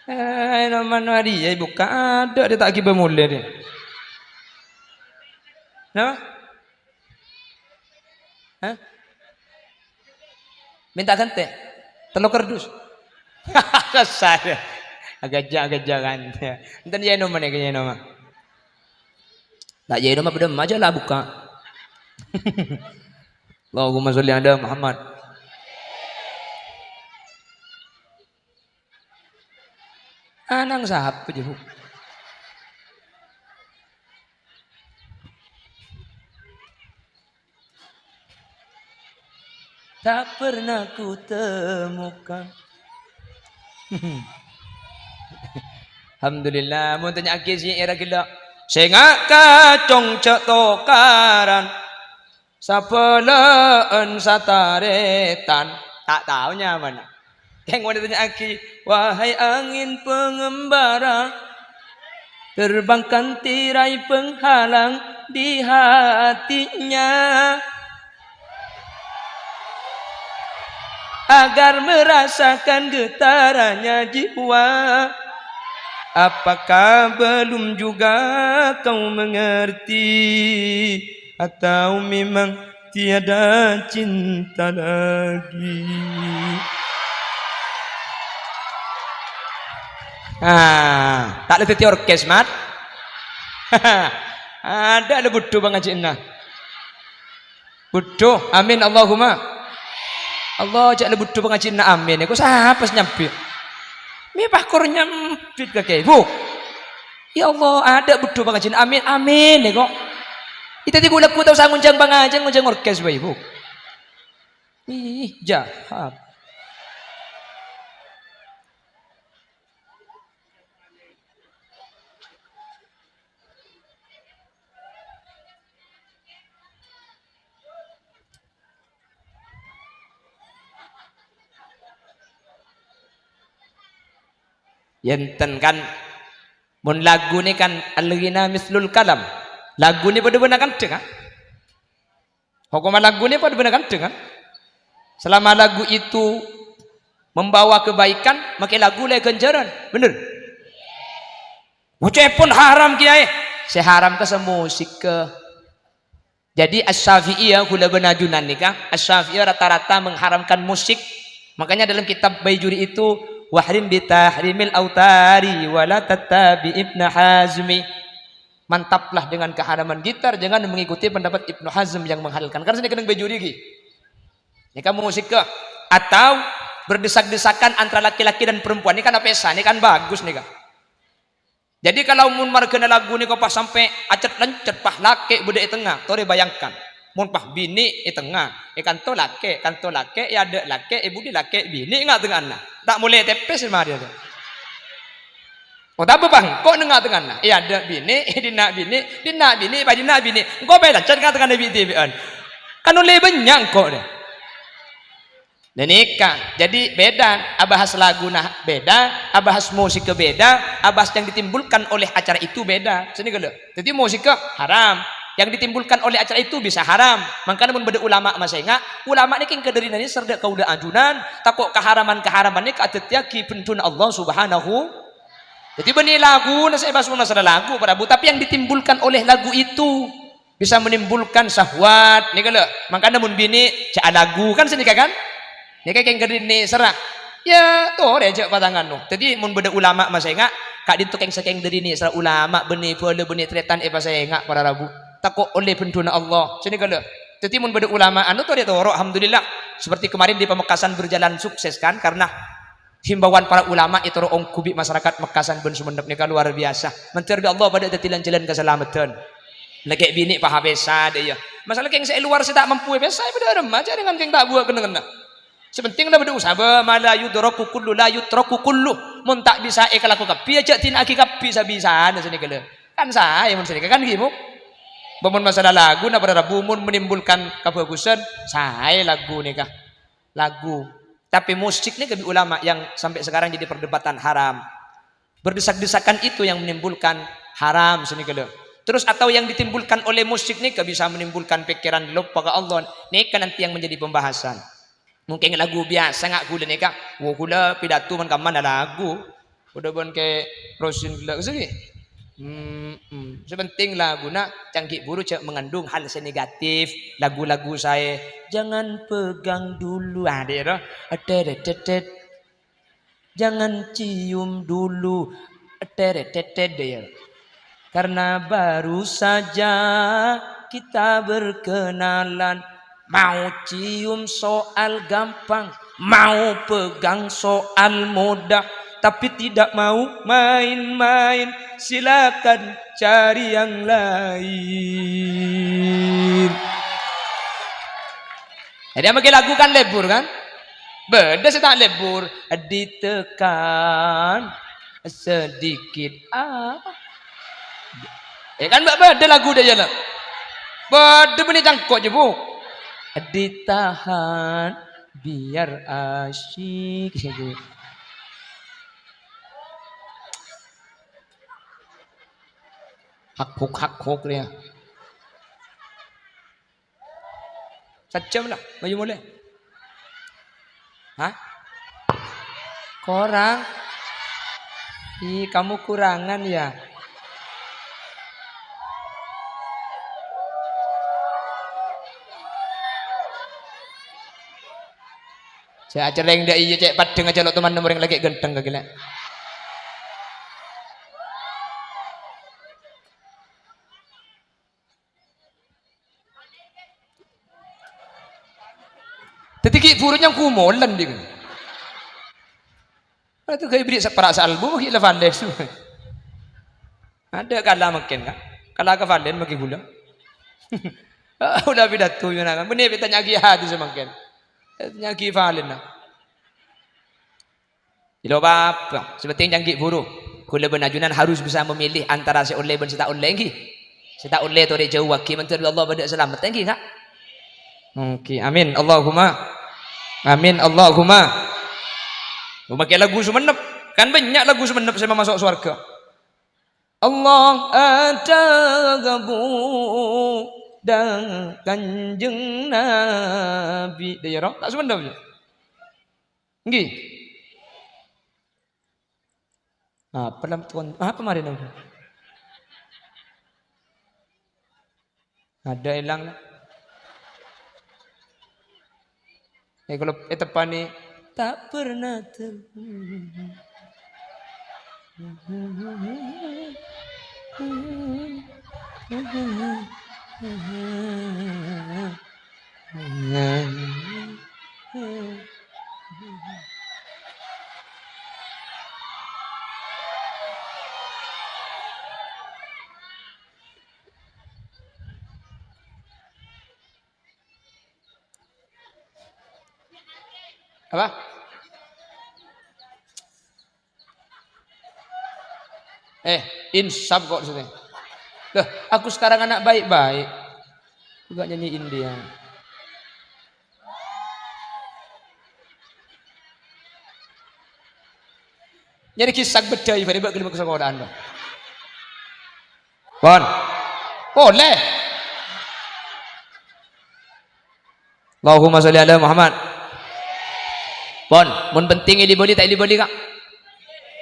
Eh, ènoman dhi' èbukka', adâ' dhi' ta' ghibâ molè dhi'. Napa? Hah? Minta ghântè? Tello kardus? Sassa, yâ. Agâjâ', agâjâ' kan. Enten yâ, ènom, nèka yâ, ènom. Ta' yâ, ènom, bâdâ majâ la bukka'. Allahumma sholli ala Muhammad. Ana'na sapa, jâ, Bu? Tak pernah kutemukan. Alhamdulillah, mon tanya'aghi syi'irra ghellâ'. Sènga' kacong jhâ' tokaran. Sabâlâ'ân sataretan, ta' tao nyamana. Kèng mon ètanya'aghi, "Wahai angin pengembara, terbangkan tirai penghalang di hatinya, agar merasakan getarannya jiwa. Apakah belum juga kau mengerti?" Atau memang tiada cinta lagi? Ah, ta' la dhâddhi orkes, Mat. Adâ' la budhu pangajhiânna. Budhu, amin Allahumma. Allah, jhâ' la budhu pangajhiânna amin. Kok sapa sè nyambit? Mè' pakor nyambit ka kèyaè, Bu. Ya Allah, adâ' budhu pangajhiân. Amin, amin, ya kok. Itu tadi gue lagu tau sangunjang pangajhiân, ngunjang orkes, Bapak Ibu. Ih, jahat. Ya enten kan, mon lagu ni kan al-ghina mislul kalam. Lagu ni padâ bân kantha, kan? Hokomma lagu ni padâ bân kantha, kan? Selama lagu itu membawa kebaikan, makè lagu lè ghânjhârân. Bener? Oca'èpon haram, Kèyaè. Sè haram ka sè musik ka. Jadi, Asy-Syafi'iyah, ghulâ bân ajunan nèka, Asy-Syafi'iyah rata-rata mengharamkan musik. Makanya dalam kitab Baijuri itu, "Wahrim bitahrimil autari wa la tattabi Ibnu Hazmi." Mantaplah dengan keharaman gitar, jangan mengikuti pendapat Ibnu Hazm yang menghalalkan. Kan sini keneng Baijuri ghi. Nèka musik ke. Atau berdesak-desakan antara laki-laki dan perempuan. Ini kan apa esa? Ini kan bagus nih, Kak. Jadi, kalau mon marghâna lagu nèko pas sampè' acet-lencet, pas lakè' bâdâ è tengnga, torè bayangkan. Mon pas binè' è tengnga, è kanto lakè', kanto lakè', è adâ' lakè', è budi lakè', binè' nga'-tengnga'anna. Ta' molè tepes marè. Otabâ pas engko' neng nga'-tengnga'anna, è adâ' binè', è dinna' binè', dinna' binè', pas dinna' binè'. Engko' pèlacet nga'-tengnga'anna bi'-dhibi'ân. Kan ollè bânnya' engko' rè. Nah, nèka, jadi beda abahas laguna beda, abahas musikka beda, abahas yang ditimbulkan oleh acara itu beda. Sini gelo. Jadi musikka haram, yang ditimbulkan oleh acara itu bisa haram. Mangkana mon bâdâ ulama masènga', ulama nèka engka dâri nèser dâ' kaulâ ajunan, tako' kaharaman-kaharaman nèka adhâddhiyâghi bendhuna Allah Subhanahu. Jadi bânnè laguna sè bahas masalah lagu, Pak Rabu, tapi yang ditimbulkan oleh lagu itu. Bisa menimbulkan syahwat, nèka lho. Mangkana mon binè', jhâ' alagu, kan sanèka, kan? Nèka kèng ghâri nèserra. Ya, torè jhâ' patangano. Dhâddhi, mon bâdâ ulama masènga', ka'dinto kèng-sakèng dâri nèserra ulama, bânnè bhâlâ, bânnè tarètan èpasènga', para rabu. Tako' ollè bendhuna Allah. Sanèka lho. Dhâddhi, mon bâdâ ulama anu torè toro', alhamdulillah. Seperti kemarin di Pamekasan berjalan sukses, kan? Karena himbauan para ulama ètoro' ongghu bi' masyarakat Mekkasan bân Sumenep nèka luar biasa. Mandhâr bi' Allah padâ dhâddhi lan-jhâlân kasalameddhân. Lakè' binè' pahapèsa dâ' iyâ. Masalah kèng sè è luar sè ta' mampu èpèsa, padâ remma jhâ' dengan kèng ta' buwâ' kennengnganna. Sè penting la bâdâ usaha, ma la yudraku kullu la yutraku kullu. Mon ta' bisa èkalako kabbhi, ya jhâ' dina'aghi kabbhi sa-bisana sanèka lho. Kan saè mon sanèka kan ghi, Mu? Bâ mon masalah lagu, na para rabu mon menimbulkan kabhâghusân, saè lagu nèka. Lagu. Tapè musik nèka bi' ulama yang sampai sekarang jadi perdebatan haram. Berdesak-desakan itu yang menimbulkan haram sanèka lho. Terus atau yang ditimbulkan oleh musik nèka bisa menimbulkan pikiran loppa ka Allah. Nèka nanti yang menjadi pembahasan. Mungkin lagu biyasa nga' ghulâ nèka. Wo, ghulâ pidato man kamma na lagu. Padâ bân Kè Rosin ghellâ' sè ghi. Mm-mm. Sè penting laguna canggi' buru jhâ' mengandung hal sè negatif. Lagu-lagu saè, "Jangan pegang dulu." Ah, dhi' ro. Edet-edet. "Jangan cium dulu." Edet-edet, ya. Karena baru saja kita berkenalan. Mau cium soal gampang, mau pegang soal mudah, tapi tidak mau main-main. Silakan cari yang lain. Jadi, apa lagu kan lebur, kan? Bâdâ sè ta' lebur, ditekan sedikit, ah. Eh, kan bâ-, bâdâ lagu dâ' iyâ, la. Bâdâ bânnè cangko' jâ, Bu. Ditahan biar asyik. Hak-huk, hak-huk, ya. Sajjhâm la, mayu molè. Hah? Korang? Ih, kamu kurangan, ya? Jhâ' acerrèng dâ' iyâ, cè' paddhâng ajâ lo' toman nemorèng lakè' ghântheng kaghi la. Dhâddhi ghi' buru nyangku molèn, ding. Itu kayak beri separa salbu, ghi' la valen. Adâ' kala mangkèn, Ka'. Kala ka valen mangkèn ghulâ. Ghulâ pidato yâ, na. Bânnè tanya'aghi hadis mangkèn. Tanya'aghi valen, na. Ilo apa? Sè penting canggi' buru. Ghulâ bân ajunan harus bisa memilih antara sè ollè bân sè ta' ollè, ènggi? Sè ta' ollè torè jhâuwaghi, mandhâr bi' Allah bâdâ salamet, ènggi, Ka'? Ènggi. Amin. Allahumma. Amin. Allahumma. Mangkèn lagu Songennep. Kan bânnya' lagu Songennep sè mamaso' sowarghâ. Allah ada bu dan Kanjeng Nabi. Dâ' iyâ, ro? Ta' Songennep, yâ? Ènggi. Apa lam tuan? Apa mari nang? Adâ' èlang la. Eh, kalau èteppanè, tak pernah ter- Apa? Eh, insaf kok sini. Loh, aku sekarang anak baik-baik. Juga nyanyi India. Nyarè kisah bâdâi, bâri' bâ' kelima ke sekolahan, Pak. Pon. Polè. Allahumma sholli ala Muhammad. Pon, mon penting èli-bâli, ta' èli-bâli, Ka'?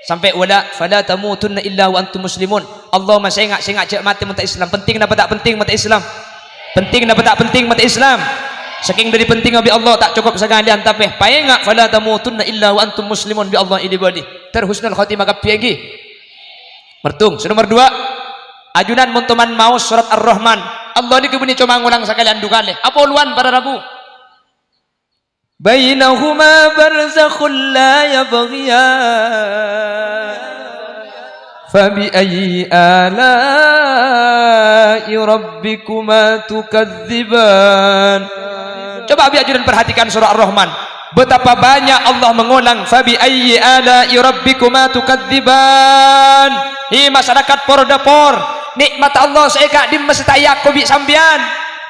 Sampè' wala, "Fala tamutunna illa wa antum muslimun." Allahumma sènga', sènga' jhâ' matè mon ta' Islam. Penting napa ta' penting matè Islam? Penting napa ta' penting matè Islam? Sakèng dâri pentingnga bi' Allah ta' cokop sakalèyan, tapè paènga', "Fala tamutunna illa wa antum muslimun," bi' Allah èli-bâli. Ter husnul khotimah kabbhi, ènggi? Mertung. Sè nomer dua, ajunan mon toman maos sorat Ar-Rahman. Allah nèko bânnè coma ngolang sakalèyan du kalè. Apolowan para rabu. "Bainahuma barzakhun la yabghiyan. Fabi ayyi ala'i rabbikuma tukadziban." Coba bi' ajunan perhatikan surah Ar-Rahman. Betapa banyak Allah mengulang, "Fabi ayyi ala'i rabbikuma tukadziban." Hi, masyarakat Poro Dâpor, nè'mat Allah sè è ka'dimma sè ta' èako bi' sampèyan?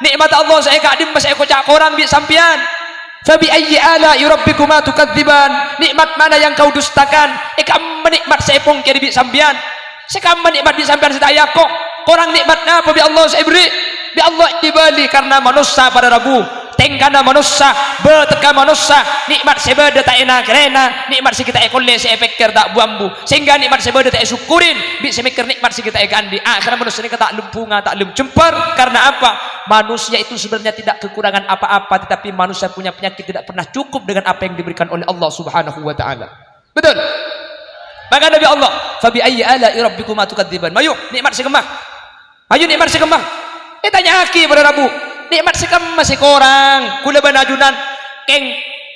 Nè'mat Allah sè è ka'dimma sè èkoca' korang bi' sampèyan? "Fabi ayyi ala'i rabbikuma tukadziban?" Nè'mat mana yang kau dustakan? È ka'imma nè'mat sè èpongkèrè bi' sampèyan? Sè ka'imma nè'mat bi' sampèyan sè ta' èako? Korang nè'mat napa bi' Allah sè èberri'? Bi' Allah èbâli karna manossa para rabu. Tèngkana manossa, bâtegghâ manossa, nè'mat sè bâdâ ta' èna-karèna, nè'mat sè ghi' ta' èkollè sè èpèkkèr ta' bu-ambu, sehingga nè'mat sè bâdâ ta' èsokkorin, bi' sè mèkkèr nè'mat sè ghi' ta' èkaandi'. Akhirnya manusia ini tak lem bunga, tak lem jempar. Karena apa? Manusia itu sebenarnya tidak kekurangan apa-apa, tetapi manusia punya penyakit tidak pernah cukup dengan apa yang diberikan oleh Allah Subhanahu wa Ta'ala. Betul? Maka Nabi Allah, "Fa bi ayyi ala'i rabbikuma tukadziban?" Mayu, nè'mat sè kemma? Ayo, nè'mat sè kemma? Ètanya'aghi para rabu. Nè'mat sè kemma sè korang? Kaulâ bân ajunan, kèng,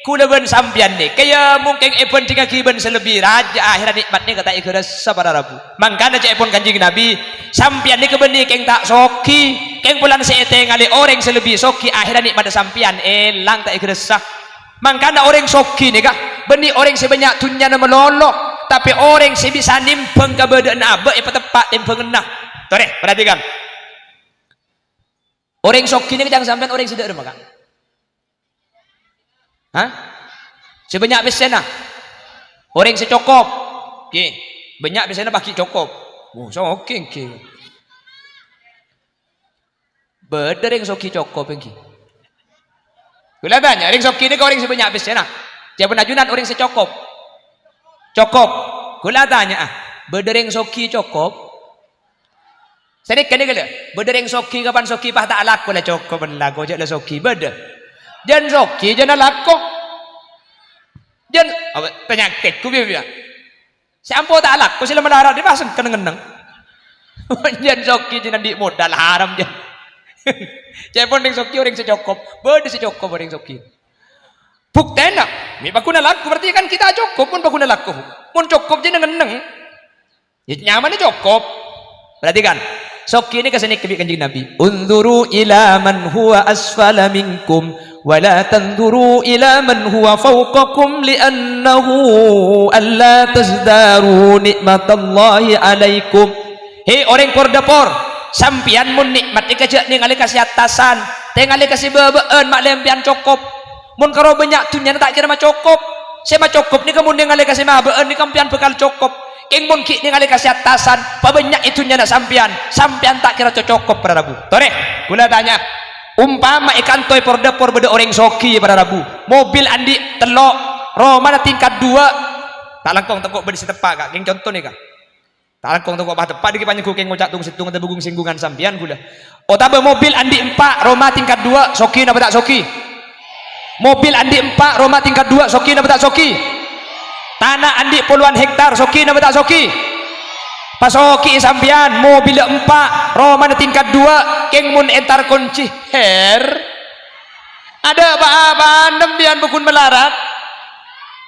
kaulâ bân sampèyan nèka, ya, mon kèng èbhândhingngaghi bân sè lebbi rajâ, akhèrra nè'mat nèka ta' èghârâssa para rabu. Mangkana ca'èpon Kanjeng Nabi, "Sampèyan nèka bânnè kèng ta' soghi, kèng polana sè ètèngalè orèng sè lebbi soghi, akhèrra nè'matta sampèyan èlang ta' èghârâssa." Mangkana orèng soghi nèka bânnè orèng sè bânnya' dhunnyana malolo, tapè orèng sè bisa nèmbhâng kabâdâ'ânna abâ' èpateppa' tèmbhânganna. Torè, perhatikan. Orèng soghi nèka ca'na sampèyan orèng sè dâ'remma, Ka'? Hah? Sè bânnya' pèssèna? Orèng sè cokop? Ghi. Bânnya' pèssèna pas ghi' cokop. Oh, soghi, ghi. Bâdâ rèng soghi cokop, èngghi. Kaulâ tanya, rèng soghi nèka orèng sè bânnya' pèssèna? Ca'èpon ajunan orèng sè cokop. Cokop. Kaulâ tanya'a, bâdâ rèng soghi cokop? Sanèka nèka lho, bâdâ rèng soghi, kapan soghi pas ta' alako la cokop, la ko-, jâ' la soghi. Bâdâ. Jân soghi, jân alako. Jân, apa, panyakèt, ku piye-piye. Sè ampo ta' alako, sè la malarat, dhi' pas sengken ngenneng. Jân soghi, jân andi' modal haram, jân. Ca'èpon rèng soghi, orèng sè cokop. Bâdâ sè cokop, orèng soghi. Buktèna, mè' paghun alako, berarti kan kita cokop, mon paghun alako. Mon cokop, jân ngenneng. Ya, nyamana cokop. Perhatikan. Soghi nèka sanèka bi' Kanjeng Nabi. "Unzuru ila man huwa asfala minkum, wa la tanzuru ila man huwa fawqakum, li'annahu alla tazdaru ni'matallahi alaikum." He, orèng por-dâpor, sampèyan mon nè'mat nèka jâ' nèngalè ka sè attasan, tèngalè ka sè bâbâ'ân, ma' lè empèyan cokop. Mon karo bânnya' dhunnyana ta' kèra macokop. Sè macokop nèka mon nèngalè ka sè mabâ'ân nèka empèyan bhâkal cokop. Kèng mon ghi' nèngalè ka sè attasan, pabânnya'è dhunnyana sampèyan, sampèyan ta' kèra co-, cokop, para rabu. Torè, kaulâ tanya, ompama è kanto è por-dâpor bâdâ orèng soghi, para rabu. Mobil andi' tello', romana tingkat duwâ'. Ta' langkong tako' bâdâ sè teppa', Ka', kèng conto nèka. Ta' langkong tako' pas teppa' dhâggi' panyegghu kèng ngoca' tong-sèttongan atabâ gung-sènggungan sampèyan ghulâ. Otabâ mobil andi' empa', roma tingkat duwâ', soghi napa ta' soghi? Mobil andi' empa', roma tingkat duwâ', soghi napa ta' soghi? Tana andi' polowan hektar, soghi napa ta' soghi? Pasoghi'i sampèyan, mobilla empa', romana tingkat duwâ', kèng mon entar konci, her. Adâ' pa-apana empèyan bâghun malarat.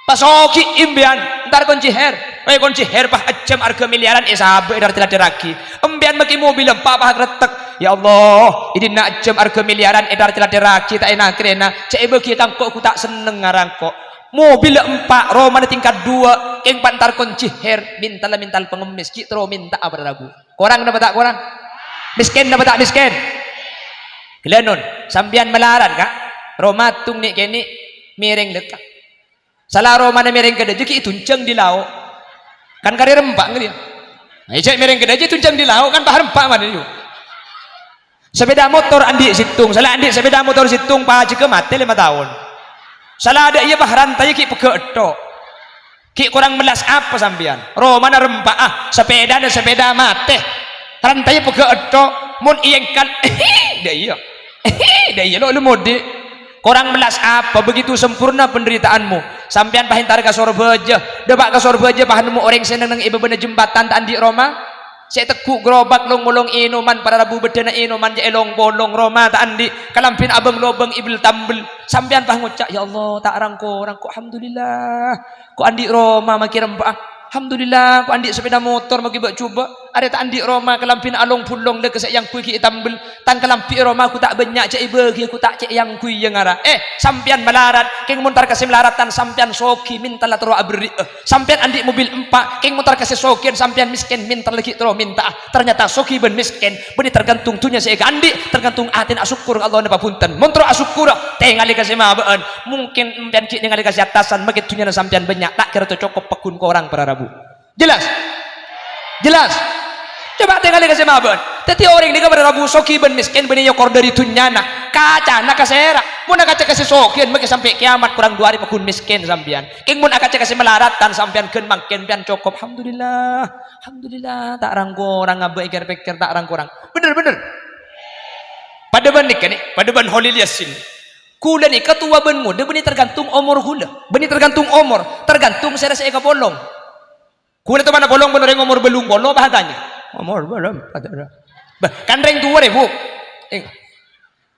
Pasoghi'i empèyan, entar konci her. Wè, konci her pas ajâm arghâ miliyaran èsabâ èdhâr-cèlèdhârraghi. Empèyan makè mobil empa' pas agrettek. Ya Allah, è dinna' ajâm arghâ miliyaran èdhâr-cèlèdhârraghi ta' èna-karèna. Cè' èbâghi ka engko' ghu ta' senneng ngara engko'. Mobil empa', romana tingkat duwâ', kèng pas entar konci her, mental-mental pangemmès, ghi' terro mènta'a para rabu. Korang napa ta' korang? Mèskèn napa ta' mèskèn? Ghellâ' non, sampèyan malarat, Ka'. Roma tong nè'-kènè' mèrèng lekka. Sala romana mèrèng ka dâjâ ghi' èdunjhâng dâri lao'. Kan karè rempa' ngarèya. Nah, jhâ' mèrèng ka dâjâ èdunjhâng dâri lao', kan pas rempa' manè, yu. Sepeda motor andi' sèttong, sala andi' sepeda motor sèttong pajhâghâ matè lèma taon. Sala dâ' iyâ pas rantayya ghi' pegghâ' ètto'. Ghi' korang mellas apa sampèyan? Romana rempa'a, sepedana sepeda matè. Rantayya pegghâ' ètto', mon èyèngkal, dâ' iyâ. Dâ' iyâ lo' lumodi'. Korang mellas apa? Begitu sempurna penderitaanmu. Sampèyan pas entar ka Sorbhâjâ, dâpa' ka Sorbhâjâ pas nemmo orèng sè neng-neng è bâbâna jembatan ta' andi' roma. Sè tegghu' gerobak long-molong ènoman, para rabu bâddhâna ènoman jhâ' èlong-polong, roma ta' andi', kalambhina abâng-lobâng èbel-tambel. Sampèyan pas ngoca', "Ya Allah, ta' rang-korang, ko' alhamdulillah, ko' andi' roma makè rempa'a. Alhamdulillah, ko' andi' sepeda motor makè bâ'-jhubâ'. Arè ta' andi' roma, kalambhina along-bulong, lèkè sè èangghuy ghi' ètambel. Tang kalambhi è roma ghu ta' bânnya', jhâ' èbâghi, ghu ta' cè' èangghuy, iyâ ngara." Eh, sampèyan malarat, kèng mon entar ka sè malaradhân sampèyan soghi, mènta la terro aberri'â. Sampèyan andi' mobil empa', kèng mon entar ka sè soghiân sampèyan mèskèn, mènta la ghi' terro mènta'a. Ternyata soghi bân mèskèn bânnè tergantung dhunnya sè èkaandi', tergantung atèna asokkor ka Allah napa bhunten. Mon terro asokkora, tèngalè ka sè mabâ'ân. Mungkin empèyan ghi' nèngalè ka sè attasan, makè dhunnyana sampèyan bânnya', ta' kèra cocokop pagghun korang para rabu. Jelas? Jelas? Coba tèngalè ka sè mabâ'ân. Dhâddhi orèng nèka para rabu soghi bân mèskèn bânnè èokor dâri dhunnyana. Kacana ka sèra. Mon akaca ka sè soghi, mangkèn sampè' kèyamat korang du arè paggun mèskèn sampèyan. Kèng mon akaca ka sè malaratan sampèyan ghân mangkèn sampèyan cokop. Alhamdulillah. Alhamdulillah, ta' rang-korang abâ' èkèr-pèkkèr ta' rang-korang. Bhender, bhender. Padâ bân nèka nè, padâ bân Kholil Yasin. Ghulâ nèka towa bân ngodâ bânnè tergantung omor ghulâ. Bânnè tergantung omor, tergantung sèra sè èkapolong. Ghulâ towa napolong bân orèng omor bâllung polo, pas atanya. Omor bâllung, pas atanya. Bâh, kan rèng towa rè, Bu. Eh,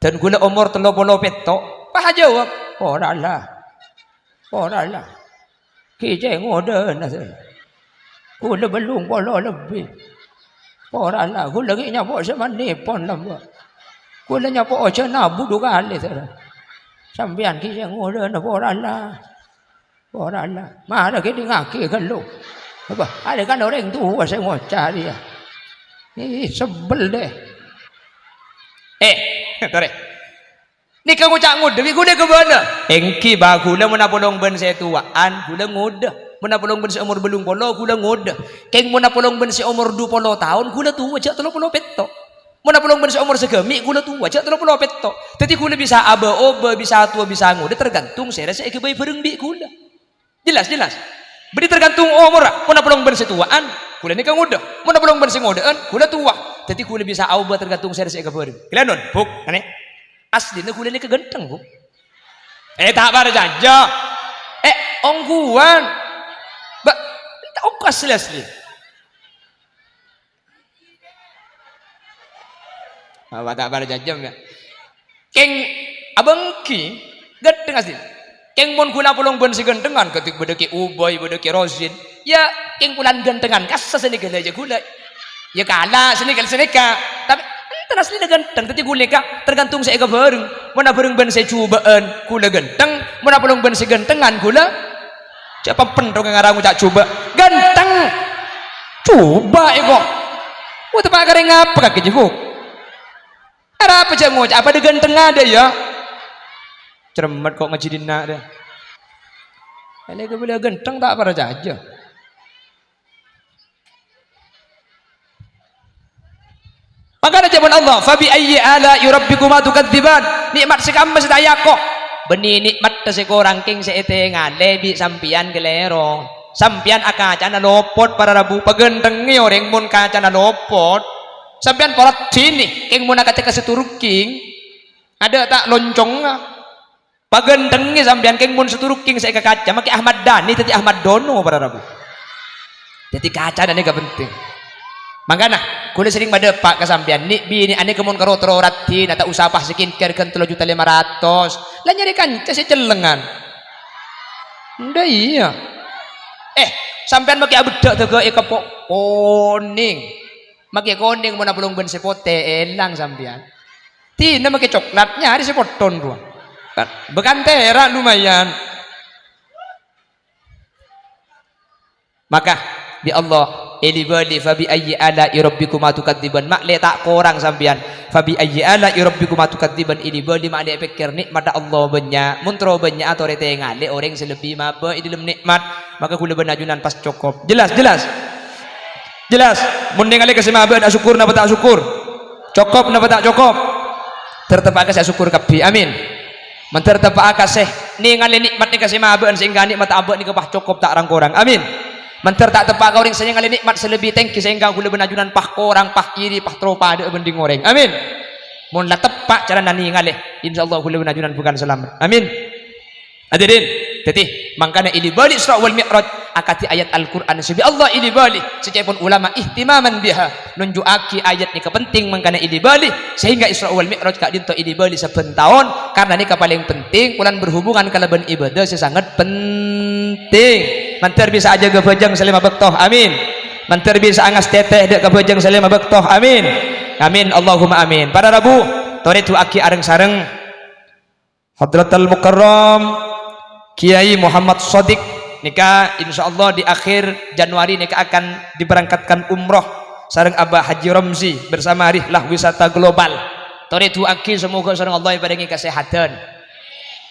dân ghulâ omor tello polo pètto', pas ajâwâb, "Ora la. Ora la. Ghi' cè' ngodâna, sè. Ghulâ bâllung polo lebbi. Ora la. Ghulâ ghi' nyapo' sè manèpon lambâ'. Ghulâ nyapo' ojhân abu du kalè, sè. Sampèyan ghi' cè' ngodâna, ora la." Ora la. Mara kèdingngaghi ghâllu. Apa? Arè kan orèng towa sè ngoca' rèya. Ih, sebel deh. Eh, torè. Nèka ngoca' ngodâ, bi' ghulâ kabâlâ. Èngghi, bâ, ghulâ mon apolong bân sè towa'an, ghulâ ngodâ. Mon apolong bân sè omor bâllung polo, ghulâ ngodâ. Kèng mon apolong bân sè omor du polo taon, ghulâ towa, jâ' tello polo pètto'. Mon apolong bân sè omor saghâmi', ghulâ towa, jâ' tello polo pètto'. Dhâddhi ghulâ bisa abâ-obâ, bisa towa, bisa ngodâ, tergantung sèra sè èghâbây bhâreng bi' ghulâ. Jelas, jelas. Bânnè tergantung omorra. Mon apolong bân sè towa'an, ghulâ nèka ngodâ. Mon apolong bân sè ngodâ'ân, ghulâ towa. Dhâddhi ghulâ bisa aobâ tergantung sèra sè èkabhâreng. Ghellâ' non, Bu', anè. Aslina ghulâ nèka ghântheng, Bu'. Eh, ta' parcajâ. Eh, ongghuwân. Bâ, ta' ongghu asli-asli. Apa ta' parcajâ, ya? Kèng abâ' èngghi, ghântheng asli. Kèng mon ghulâ apolong bân sè ghânthengan, kadhi bâdâ Kè Ubay, bâdâ Kè Rosin. Ya, kèng polana ghânthengan, kassa' sanèka la jâ' ghulâ. Ya kala' sanèka, sanèka. Tapè enten aslina ghântheng, dhâddhi ghulâ nèka tergantung sè èkabhâreng. Mon abhâreng bân sè jhubâ'ân, ghulâ ghântheng. Mon apolong bân sè ghânthengan, ghulâ Jhâ' pampenthong ngara ngoca' jhubâ'. Ghântheng. Jhubâ' èko. Wah, teppa' karè ngapa kakè jhubâ'? Arapa jhâ' ngoca' padâ ghânthengnga dâ' iyâ? Cermet ko' ngajhi dinna' dâ'. Èlè kabâlâ ghântheng ta' parcajâ. Mangkana ca'èpon Allah, "Fa bi ayyi ala'i rabbikuma tukadziban?" Nè'mat sè kamma sè ta' èako? Bânnè nè'matta sè korang kèng sè ètengalè bi' sampèyan kalèro. Sampèyan akacana lopot para rabu, paghânthengngè orèng mon kacana lopot. Sampèyan poraddhinè, kèng mon akaca ka sè turukkèng, adâ' ta' loncongnga. Paghânthengngè sampèyan, kèng mon sè turukkèng sè èkakaca, makè Ahmad Dhani dhâddhi Ahmad Dono para rabu. Dhâddhi kacana nèka penting. Mangkana, kaulâ serrèng madâpa' ka sampèyan, nè'-binè' anèka mon karo terro raddhina, ta' osa pas skincare ghân tello juta lèma ratos. La nyarè kanca sè cellengan. Endâ' iyâ. Eh, sampèyan makè abeddhâ' dâgâ èkeppo' konèng. Makè konèng mon apolong bân sè potè, èlang sampèyan. Dinah makè coklat, nyarè sè potton rowa. Kan, bâ' kan tèra' lumayan. Maka, bi' Allah, èli-bâli, "Fa bi ayyi ala'i rabbikuma tukadziban?" Ma'lè ta' korang sampèyan. "Fa bi ayyi ala'i rabbikuma tukadziban?" Èli-bâli ma'lè pèkkèr nè'matta Allah bânnya'. Mon terro bânnya' atorè tengalè orèng sè lebbi mabâ' è dâlem nè'mat. Maka kaulâ bân ajunan pas cokop. Jelas, jelas? Jelas. Mon nèngalè ka sè mabâ'ân asokkor napa ta' asokkor? Cokop napa ta' cokop? Ter teppa'a ka sè asokkor kabbhi. Amin. Mandhâr teppa'a ka sè nèngalè nè'mat nèka sè mabâ'ân sehingga nè'mat abâ' nèka pas cokop ta' rang-korang. Amin. Mandhâr ta' teppa'a ka orèng sè nèngalè nè'mat sè lebbi tèngghi sehingga kaulâ bân ajunan pas korang, pas iri, pas terro padâ'â bhânding orèng. Amin. Mon la teppa' carana nèngalè, insyaallah kaulâ bân ajunan bhungkana salamet. Amin. Hadirin, dhâddhi, mangkana èli-bâli Isra wal Mi'raj akadhi ayat Al-Qur'an sè bi' Allah èli-bâli, sè ca'èpon ulama ihtimaman biha, nunju'aghi ayat nèka penting mangkana èli-bâli, sehingga Isra wal Mi'raj ka'dinto èli-bâli sabbhân taon, karna nèka palèng penting polana berhubungan kalabân ibadah sè sanget penting. Mandhâr bisa ajâgâ bhâjâng sè lèma bâkto, amin. Mandhâr bisa angastètè dâ' ka bhâjâng sè lèma bâkto, amin. Amin, Allahumma amin. Para rabu, torè du'aaghi areng-sareng. Hadratal Mukarram Kiai Muhammad Shadiq nèka, insyaallah, di akhir Januari nèka akan diberangkatkan umroh sareng Abah Haji Romzi bersama Rihlah Wisata Global. Torè du'aaghi, samoga sareng Allah èparèngè kasèhadhân.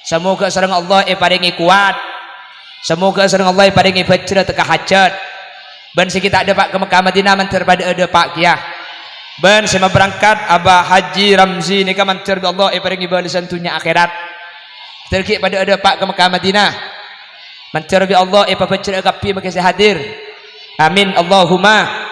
Samoga sareng Allah èparèngè kowat. Samoga sareng Allah èparèngè bhâjrâ tekka hajhât. Bân sè ghi' ta' dâpa' ka Mekkah Madinah, mandhâr padâ'â dâpa' kèya. Bân sè maberangkat Abah Haji Ramzi nèka mandhâr bi' Allah èparèngè bâlessan dhunnya akhèrat. Dâgghi' padâ adâpa' ka Mekkah Madinah. Mandhâr bi' Allah èpabhâjhrâ'â kabbhi makè sè hadir. Amin, Allahumma.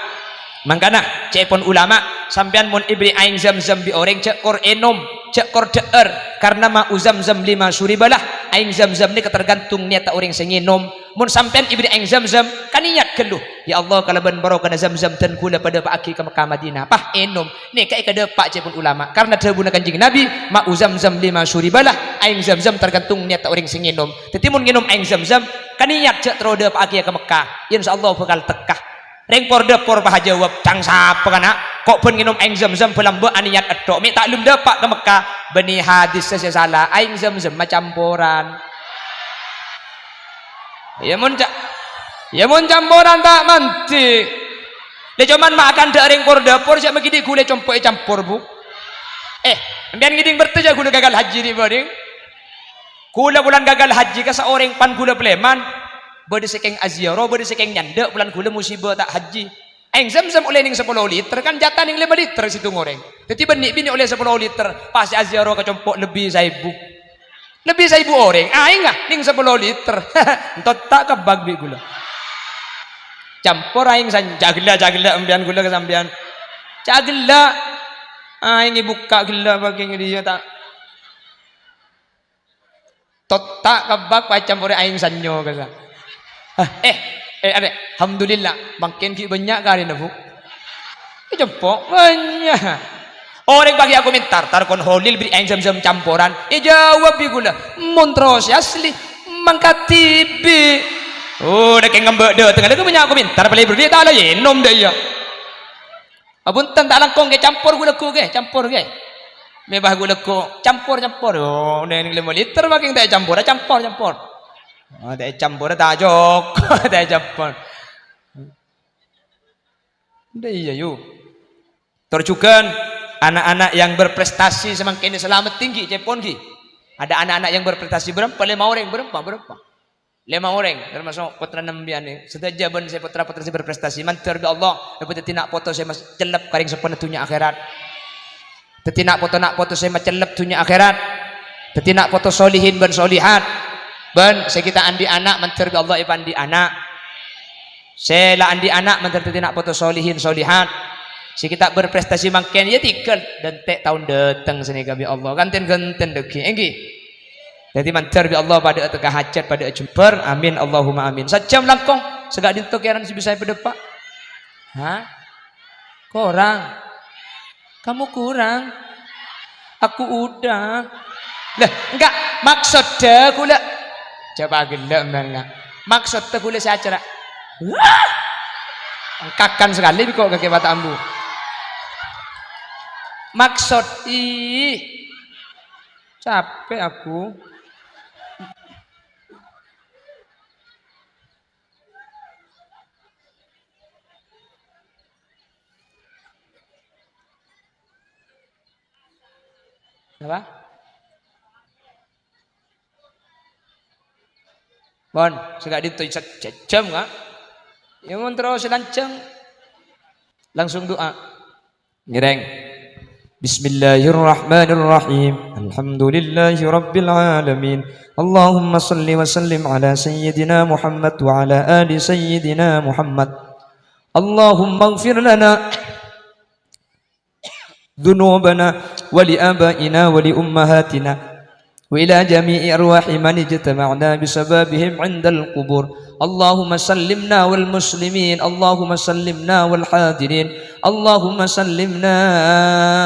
Mangkana, ca'èpon ulama, sampèyan mon èbèrri' aèng Zamzam bi' orèng, jhâ' kor ènom, jhâ' kor dhâ'âr, karna ma'u Zamzam lima syuribalah, aèng Zamzam nèka tergantung niyatta orèng sè ngènom. Mon sampèyan èbèrri' aèng Zamzam, kaniyat ghâllu, "Ya Allah, kalabân barokana Zamzam dân ghulâ padâpa'aghi ka Mekkah Madinah." Pas ènom. Nèka èkadâpa' ca'èpon ulama. Karna dhâbuna Kanjeng Nabi, "Ma'u Zamzam lima syuribalah." Aèng Zamzam tergantung niyatta orèng sè ngènom. Dhâddhi, mon ngènom aèng Zamzam, kaniyat jhâ' terro dâpa'aghiyâ ka Mekkah. Insyaallah bhâkal tekka. Rèng por-dâpor pas ajâwâb, "Cang sapa, kana'? Ko' bân ngènom aèng Zamzam bâlâmbâ' aniyat ètto', mè' ta' lem dâpa' ka Mekkah." Bânnè hadissa sè sala, aèng Zamzam macamporan. Iyâ mon ca-, iyâ mon camporan ta' mandhi. Lè coman ma' akanta' rèng por-dâpor sè maghi dhi' ghulâ compo' ècampor, Bu. Eh, sampèyan ngèdhing bârta jâ' ghulâ gagal haji nè' bâdhing. Ghulâ bulân gagal haji ka saorèng pan ghulâ palèman. Bâdâ sè kèng aziarah, bâdâ sè kèng nyandhâ', bulân ghulâ musibâ ta' haji. Aèng Zamzam ollè nèng sapolo liter, kan jhâta nèng lèma liter sèttong orèng. Dhâddhi bânnè binè ollè sapolo liter, pas aziarah ka compo' lebbi saèbu. Lebbi saèbu orèng, aèngnga nèng sapolo liter. Ènto' ta' kebbhâk bi' ghulâ. Campor aèng san-, ca' ghellâ', ca' ghellâ' sampèyan ghulâ ka sampèyan. Ca' ghellâ'. Aèng èbukka' ghellâ' pakè ngèdhiyâ ta'. Ènto' ta' kebbhâk pas ècamporè aèng sannyo, kasa. Hah, eh, eh, arè, alhamdulillah, mangkèn ghi' bânnya' karèna, Bu. Ècampo', bânnya'. Orèng pas ghi' akomentar, "Tar kon Holil bèrri' aèng Zamzam camporan." Èjâwâb bi' ghulâ, "Mon terro sè asli, mangkadhi bi'." Oh, dâkèng ngambâ' dâteng, lha bânnya' akomentar, palèbâr bi' ta' la ènom dâ' iyâ. Aponten, ta' langkong, ghi, campor ghulâ ghu, ghi, campor, ghi. Mè' pas ghulâ ghu, campor, campor. Oh, nèng lèma liter makèng ta' ècampor, campor, campor. Oh, ta' ècampor, ta' jok, ta' ècampor. Ndak iyâ, yu. Tor jhughân, anak-anak yang berprestasi samangkèn salamet tinggi, ca'èpon, ghi. Ada anak-anak yang berprestasi bârâmpa, lèma orèng, bârâmpa, bârâmpa. Lèma orèng, termasuk pottrana sampèyan nè. Sadhâjâ bân sè pottra-pottra sè berprestasi, mandhâr bi' Allah, èpadhâddhi na' poto sè mas-, cellep ka rèng seppona dhunnya akhèrat. Dhâddhi na' poto-na' poto sè macellep dhunnya akhèrat. Dhâddhi na' poto solihin bân solihat. Bân sè ghi' ta' andi' ana', mandhâr bi' Allah èpaandi' ana'. Sè la andi' ana', mandhâr dhâddhi na' poto solihin solihat. Sè ghi' ta' berprestasi mangkèn, yâ tèghâl. Dântè' taon dâteng sanèka bi' Allah. Ghântèn-ghântèn dâggi', èngghi. Dhâddhi mandhâr bi' Allah padâ'â tekka hajhât, padâ'â jembhâr. Amin, Allahumma amin. Sajjhâm langkong, sè ka'dinto kèran sè bisa èpadâpa'? Hah? Korang? Kamu kurang? Aku udah. Lah, enggak, maksodda ghulâ. Coba ghellâ' sampèyan, enggak. Maksodda ghulâ sè acara. Wah! Kakan sakalè bi' ko' kakè pata ambu. Maksod, ih. Capek aku. Apa? Pon, sè ka'dinto sè-, sajjhâm, Ka'. Yâ, mon terro sè lanjhâng, langsung du'a. Ngèrèng. Bismillahirrahmanirrahim. Alhamdulillahi rabbil alamin. Allahumma salli wa sallim ala sayyidina Muhammad wa ala ali sayyidina Muhammad. Allahumma ighfir lana ذنوبنا ولآبائنا ولأمهاتنا وإلى جميع أرواح من اجتمعنا بسببهم عند القبور. اللهم سلمنا والمسلمين، اللهم سلمنا والحاضرين، اللهم سلمنا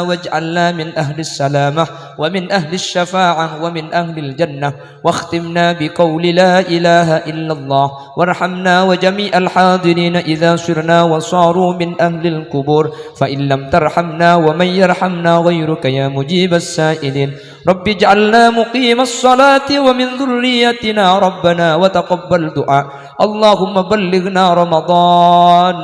واجعلنا من أهل السلامة ومن أهل الشفاعة ومن أهل الجنة. واختمنا بقول لا إله إلا الله، وارحمنا وجميع الحاضرين إذا صرنا وصاروا من أهل القبور، فإن لم ترحمنا ومن يرحمنا غيرك يا مجيب السائلين. رب اجعلنا مقيم الصلاة ومن ذريتنا ربنا وتقبل دعاء. اللهم بلغنا رمضان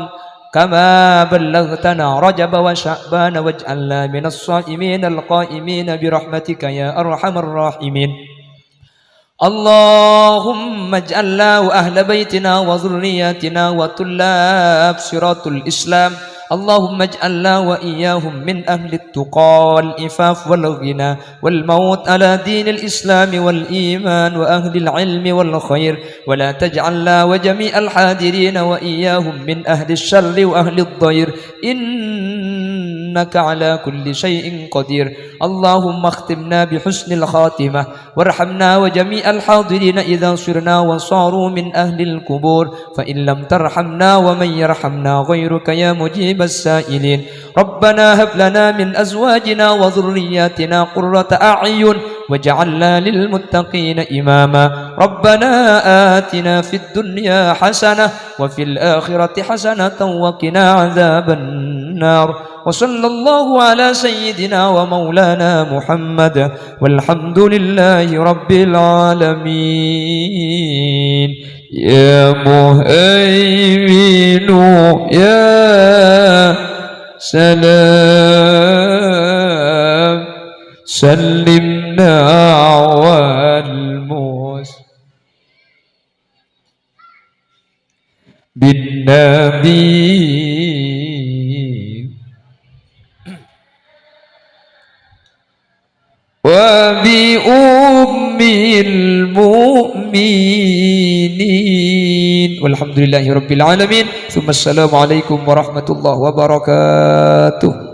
كما بلغتنا رجب وشعبان واجعلنا من الصائمين القائمين برحمتك يا أرحم الراحمين. اللهم اجعلنا وأهل بيتنا وذرياتنا وطلاب صراط الإسلام اللهم اجعلنا وإياهم من أهل التقى والعفاف والغنى والموت على دين الإسلام والإيمان وأهل العلم والخير، ولا تجعلنا وجميع الحاضرين وإياهم من أهل الشر وأهل الضير، إنك على كل شيء قدير. اللهم اختمنا بحسن الخاتمة، وارحمنا وجميع الحاضرين إذا صرنا وصاروا من أهل القبور، فإن لم ترحمنا ومن يرحمنا غيرك يا مجيب السائلين. ربنا هب لنا من أزواجنا وذرياتنا قرة أعين واجعلنا للمتقين إماما. ربنا آتنا في الدنيا حسنة وفي الآخرة حسنة وقنا عذاب النار. وصلى الله على سيدنا ومولانا محمد، والحمد لله رب العالمين. يا مهيمن يا سلام، سلمنا والمس بالنبي وبأم المؤمنين. والحمد لله رب العالمين. ثم السلام عليكم ورحمة الله وبركاته.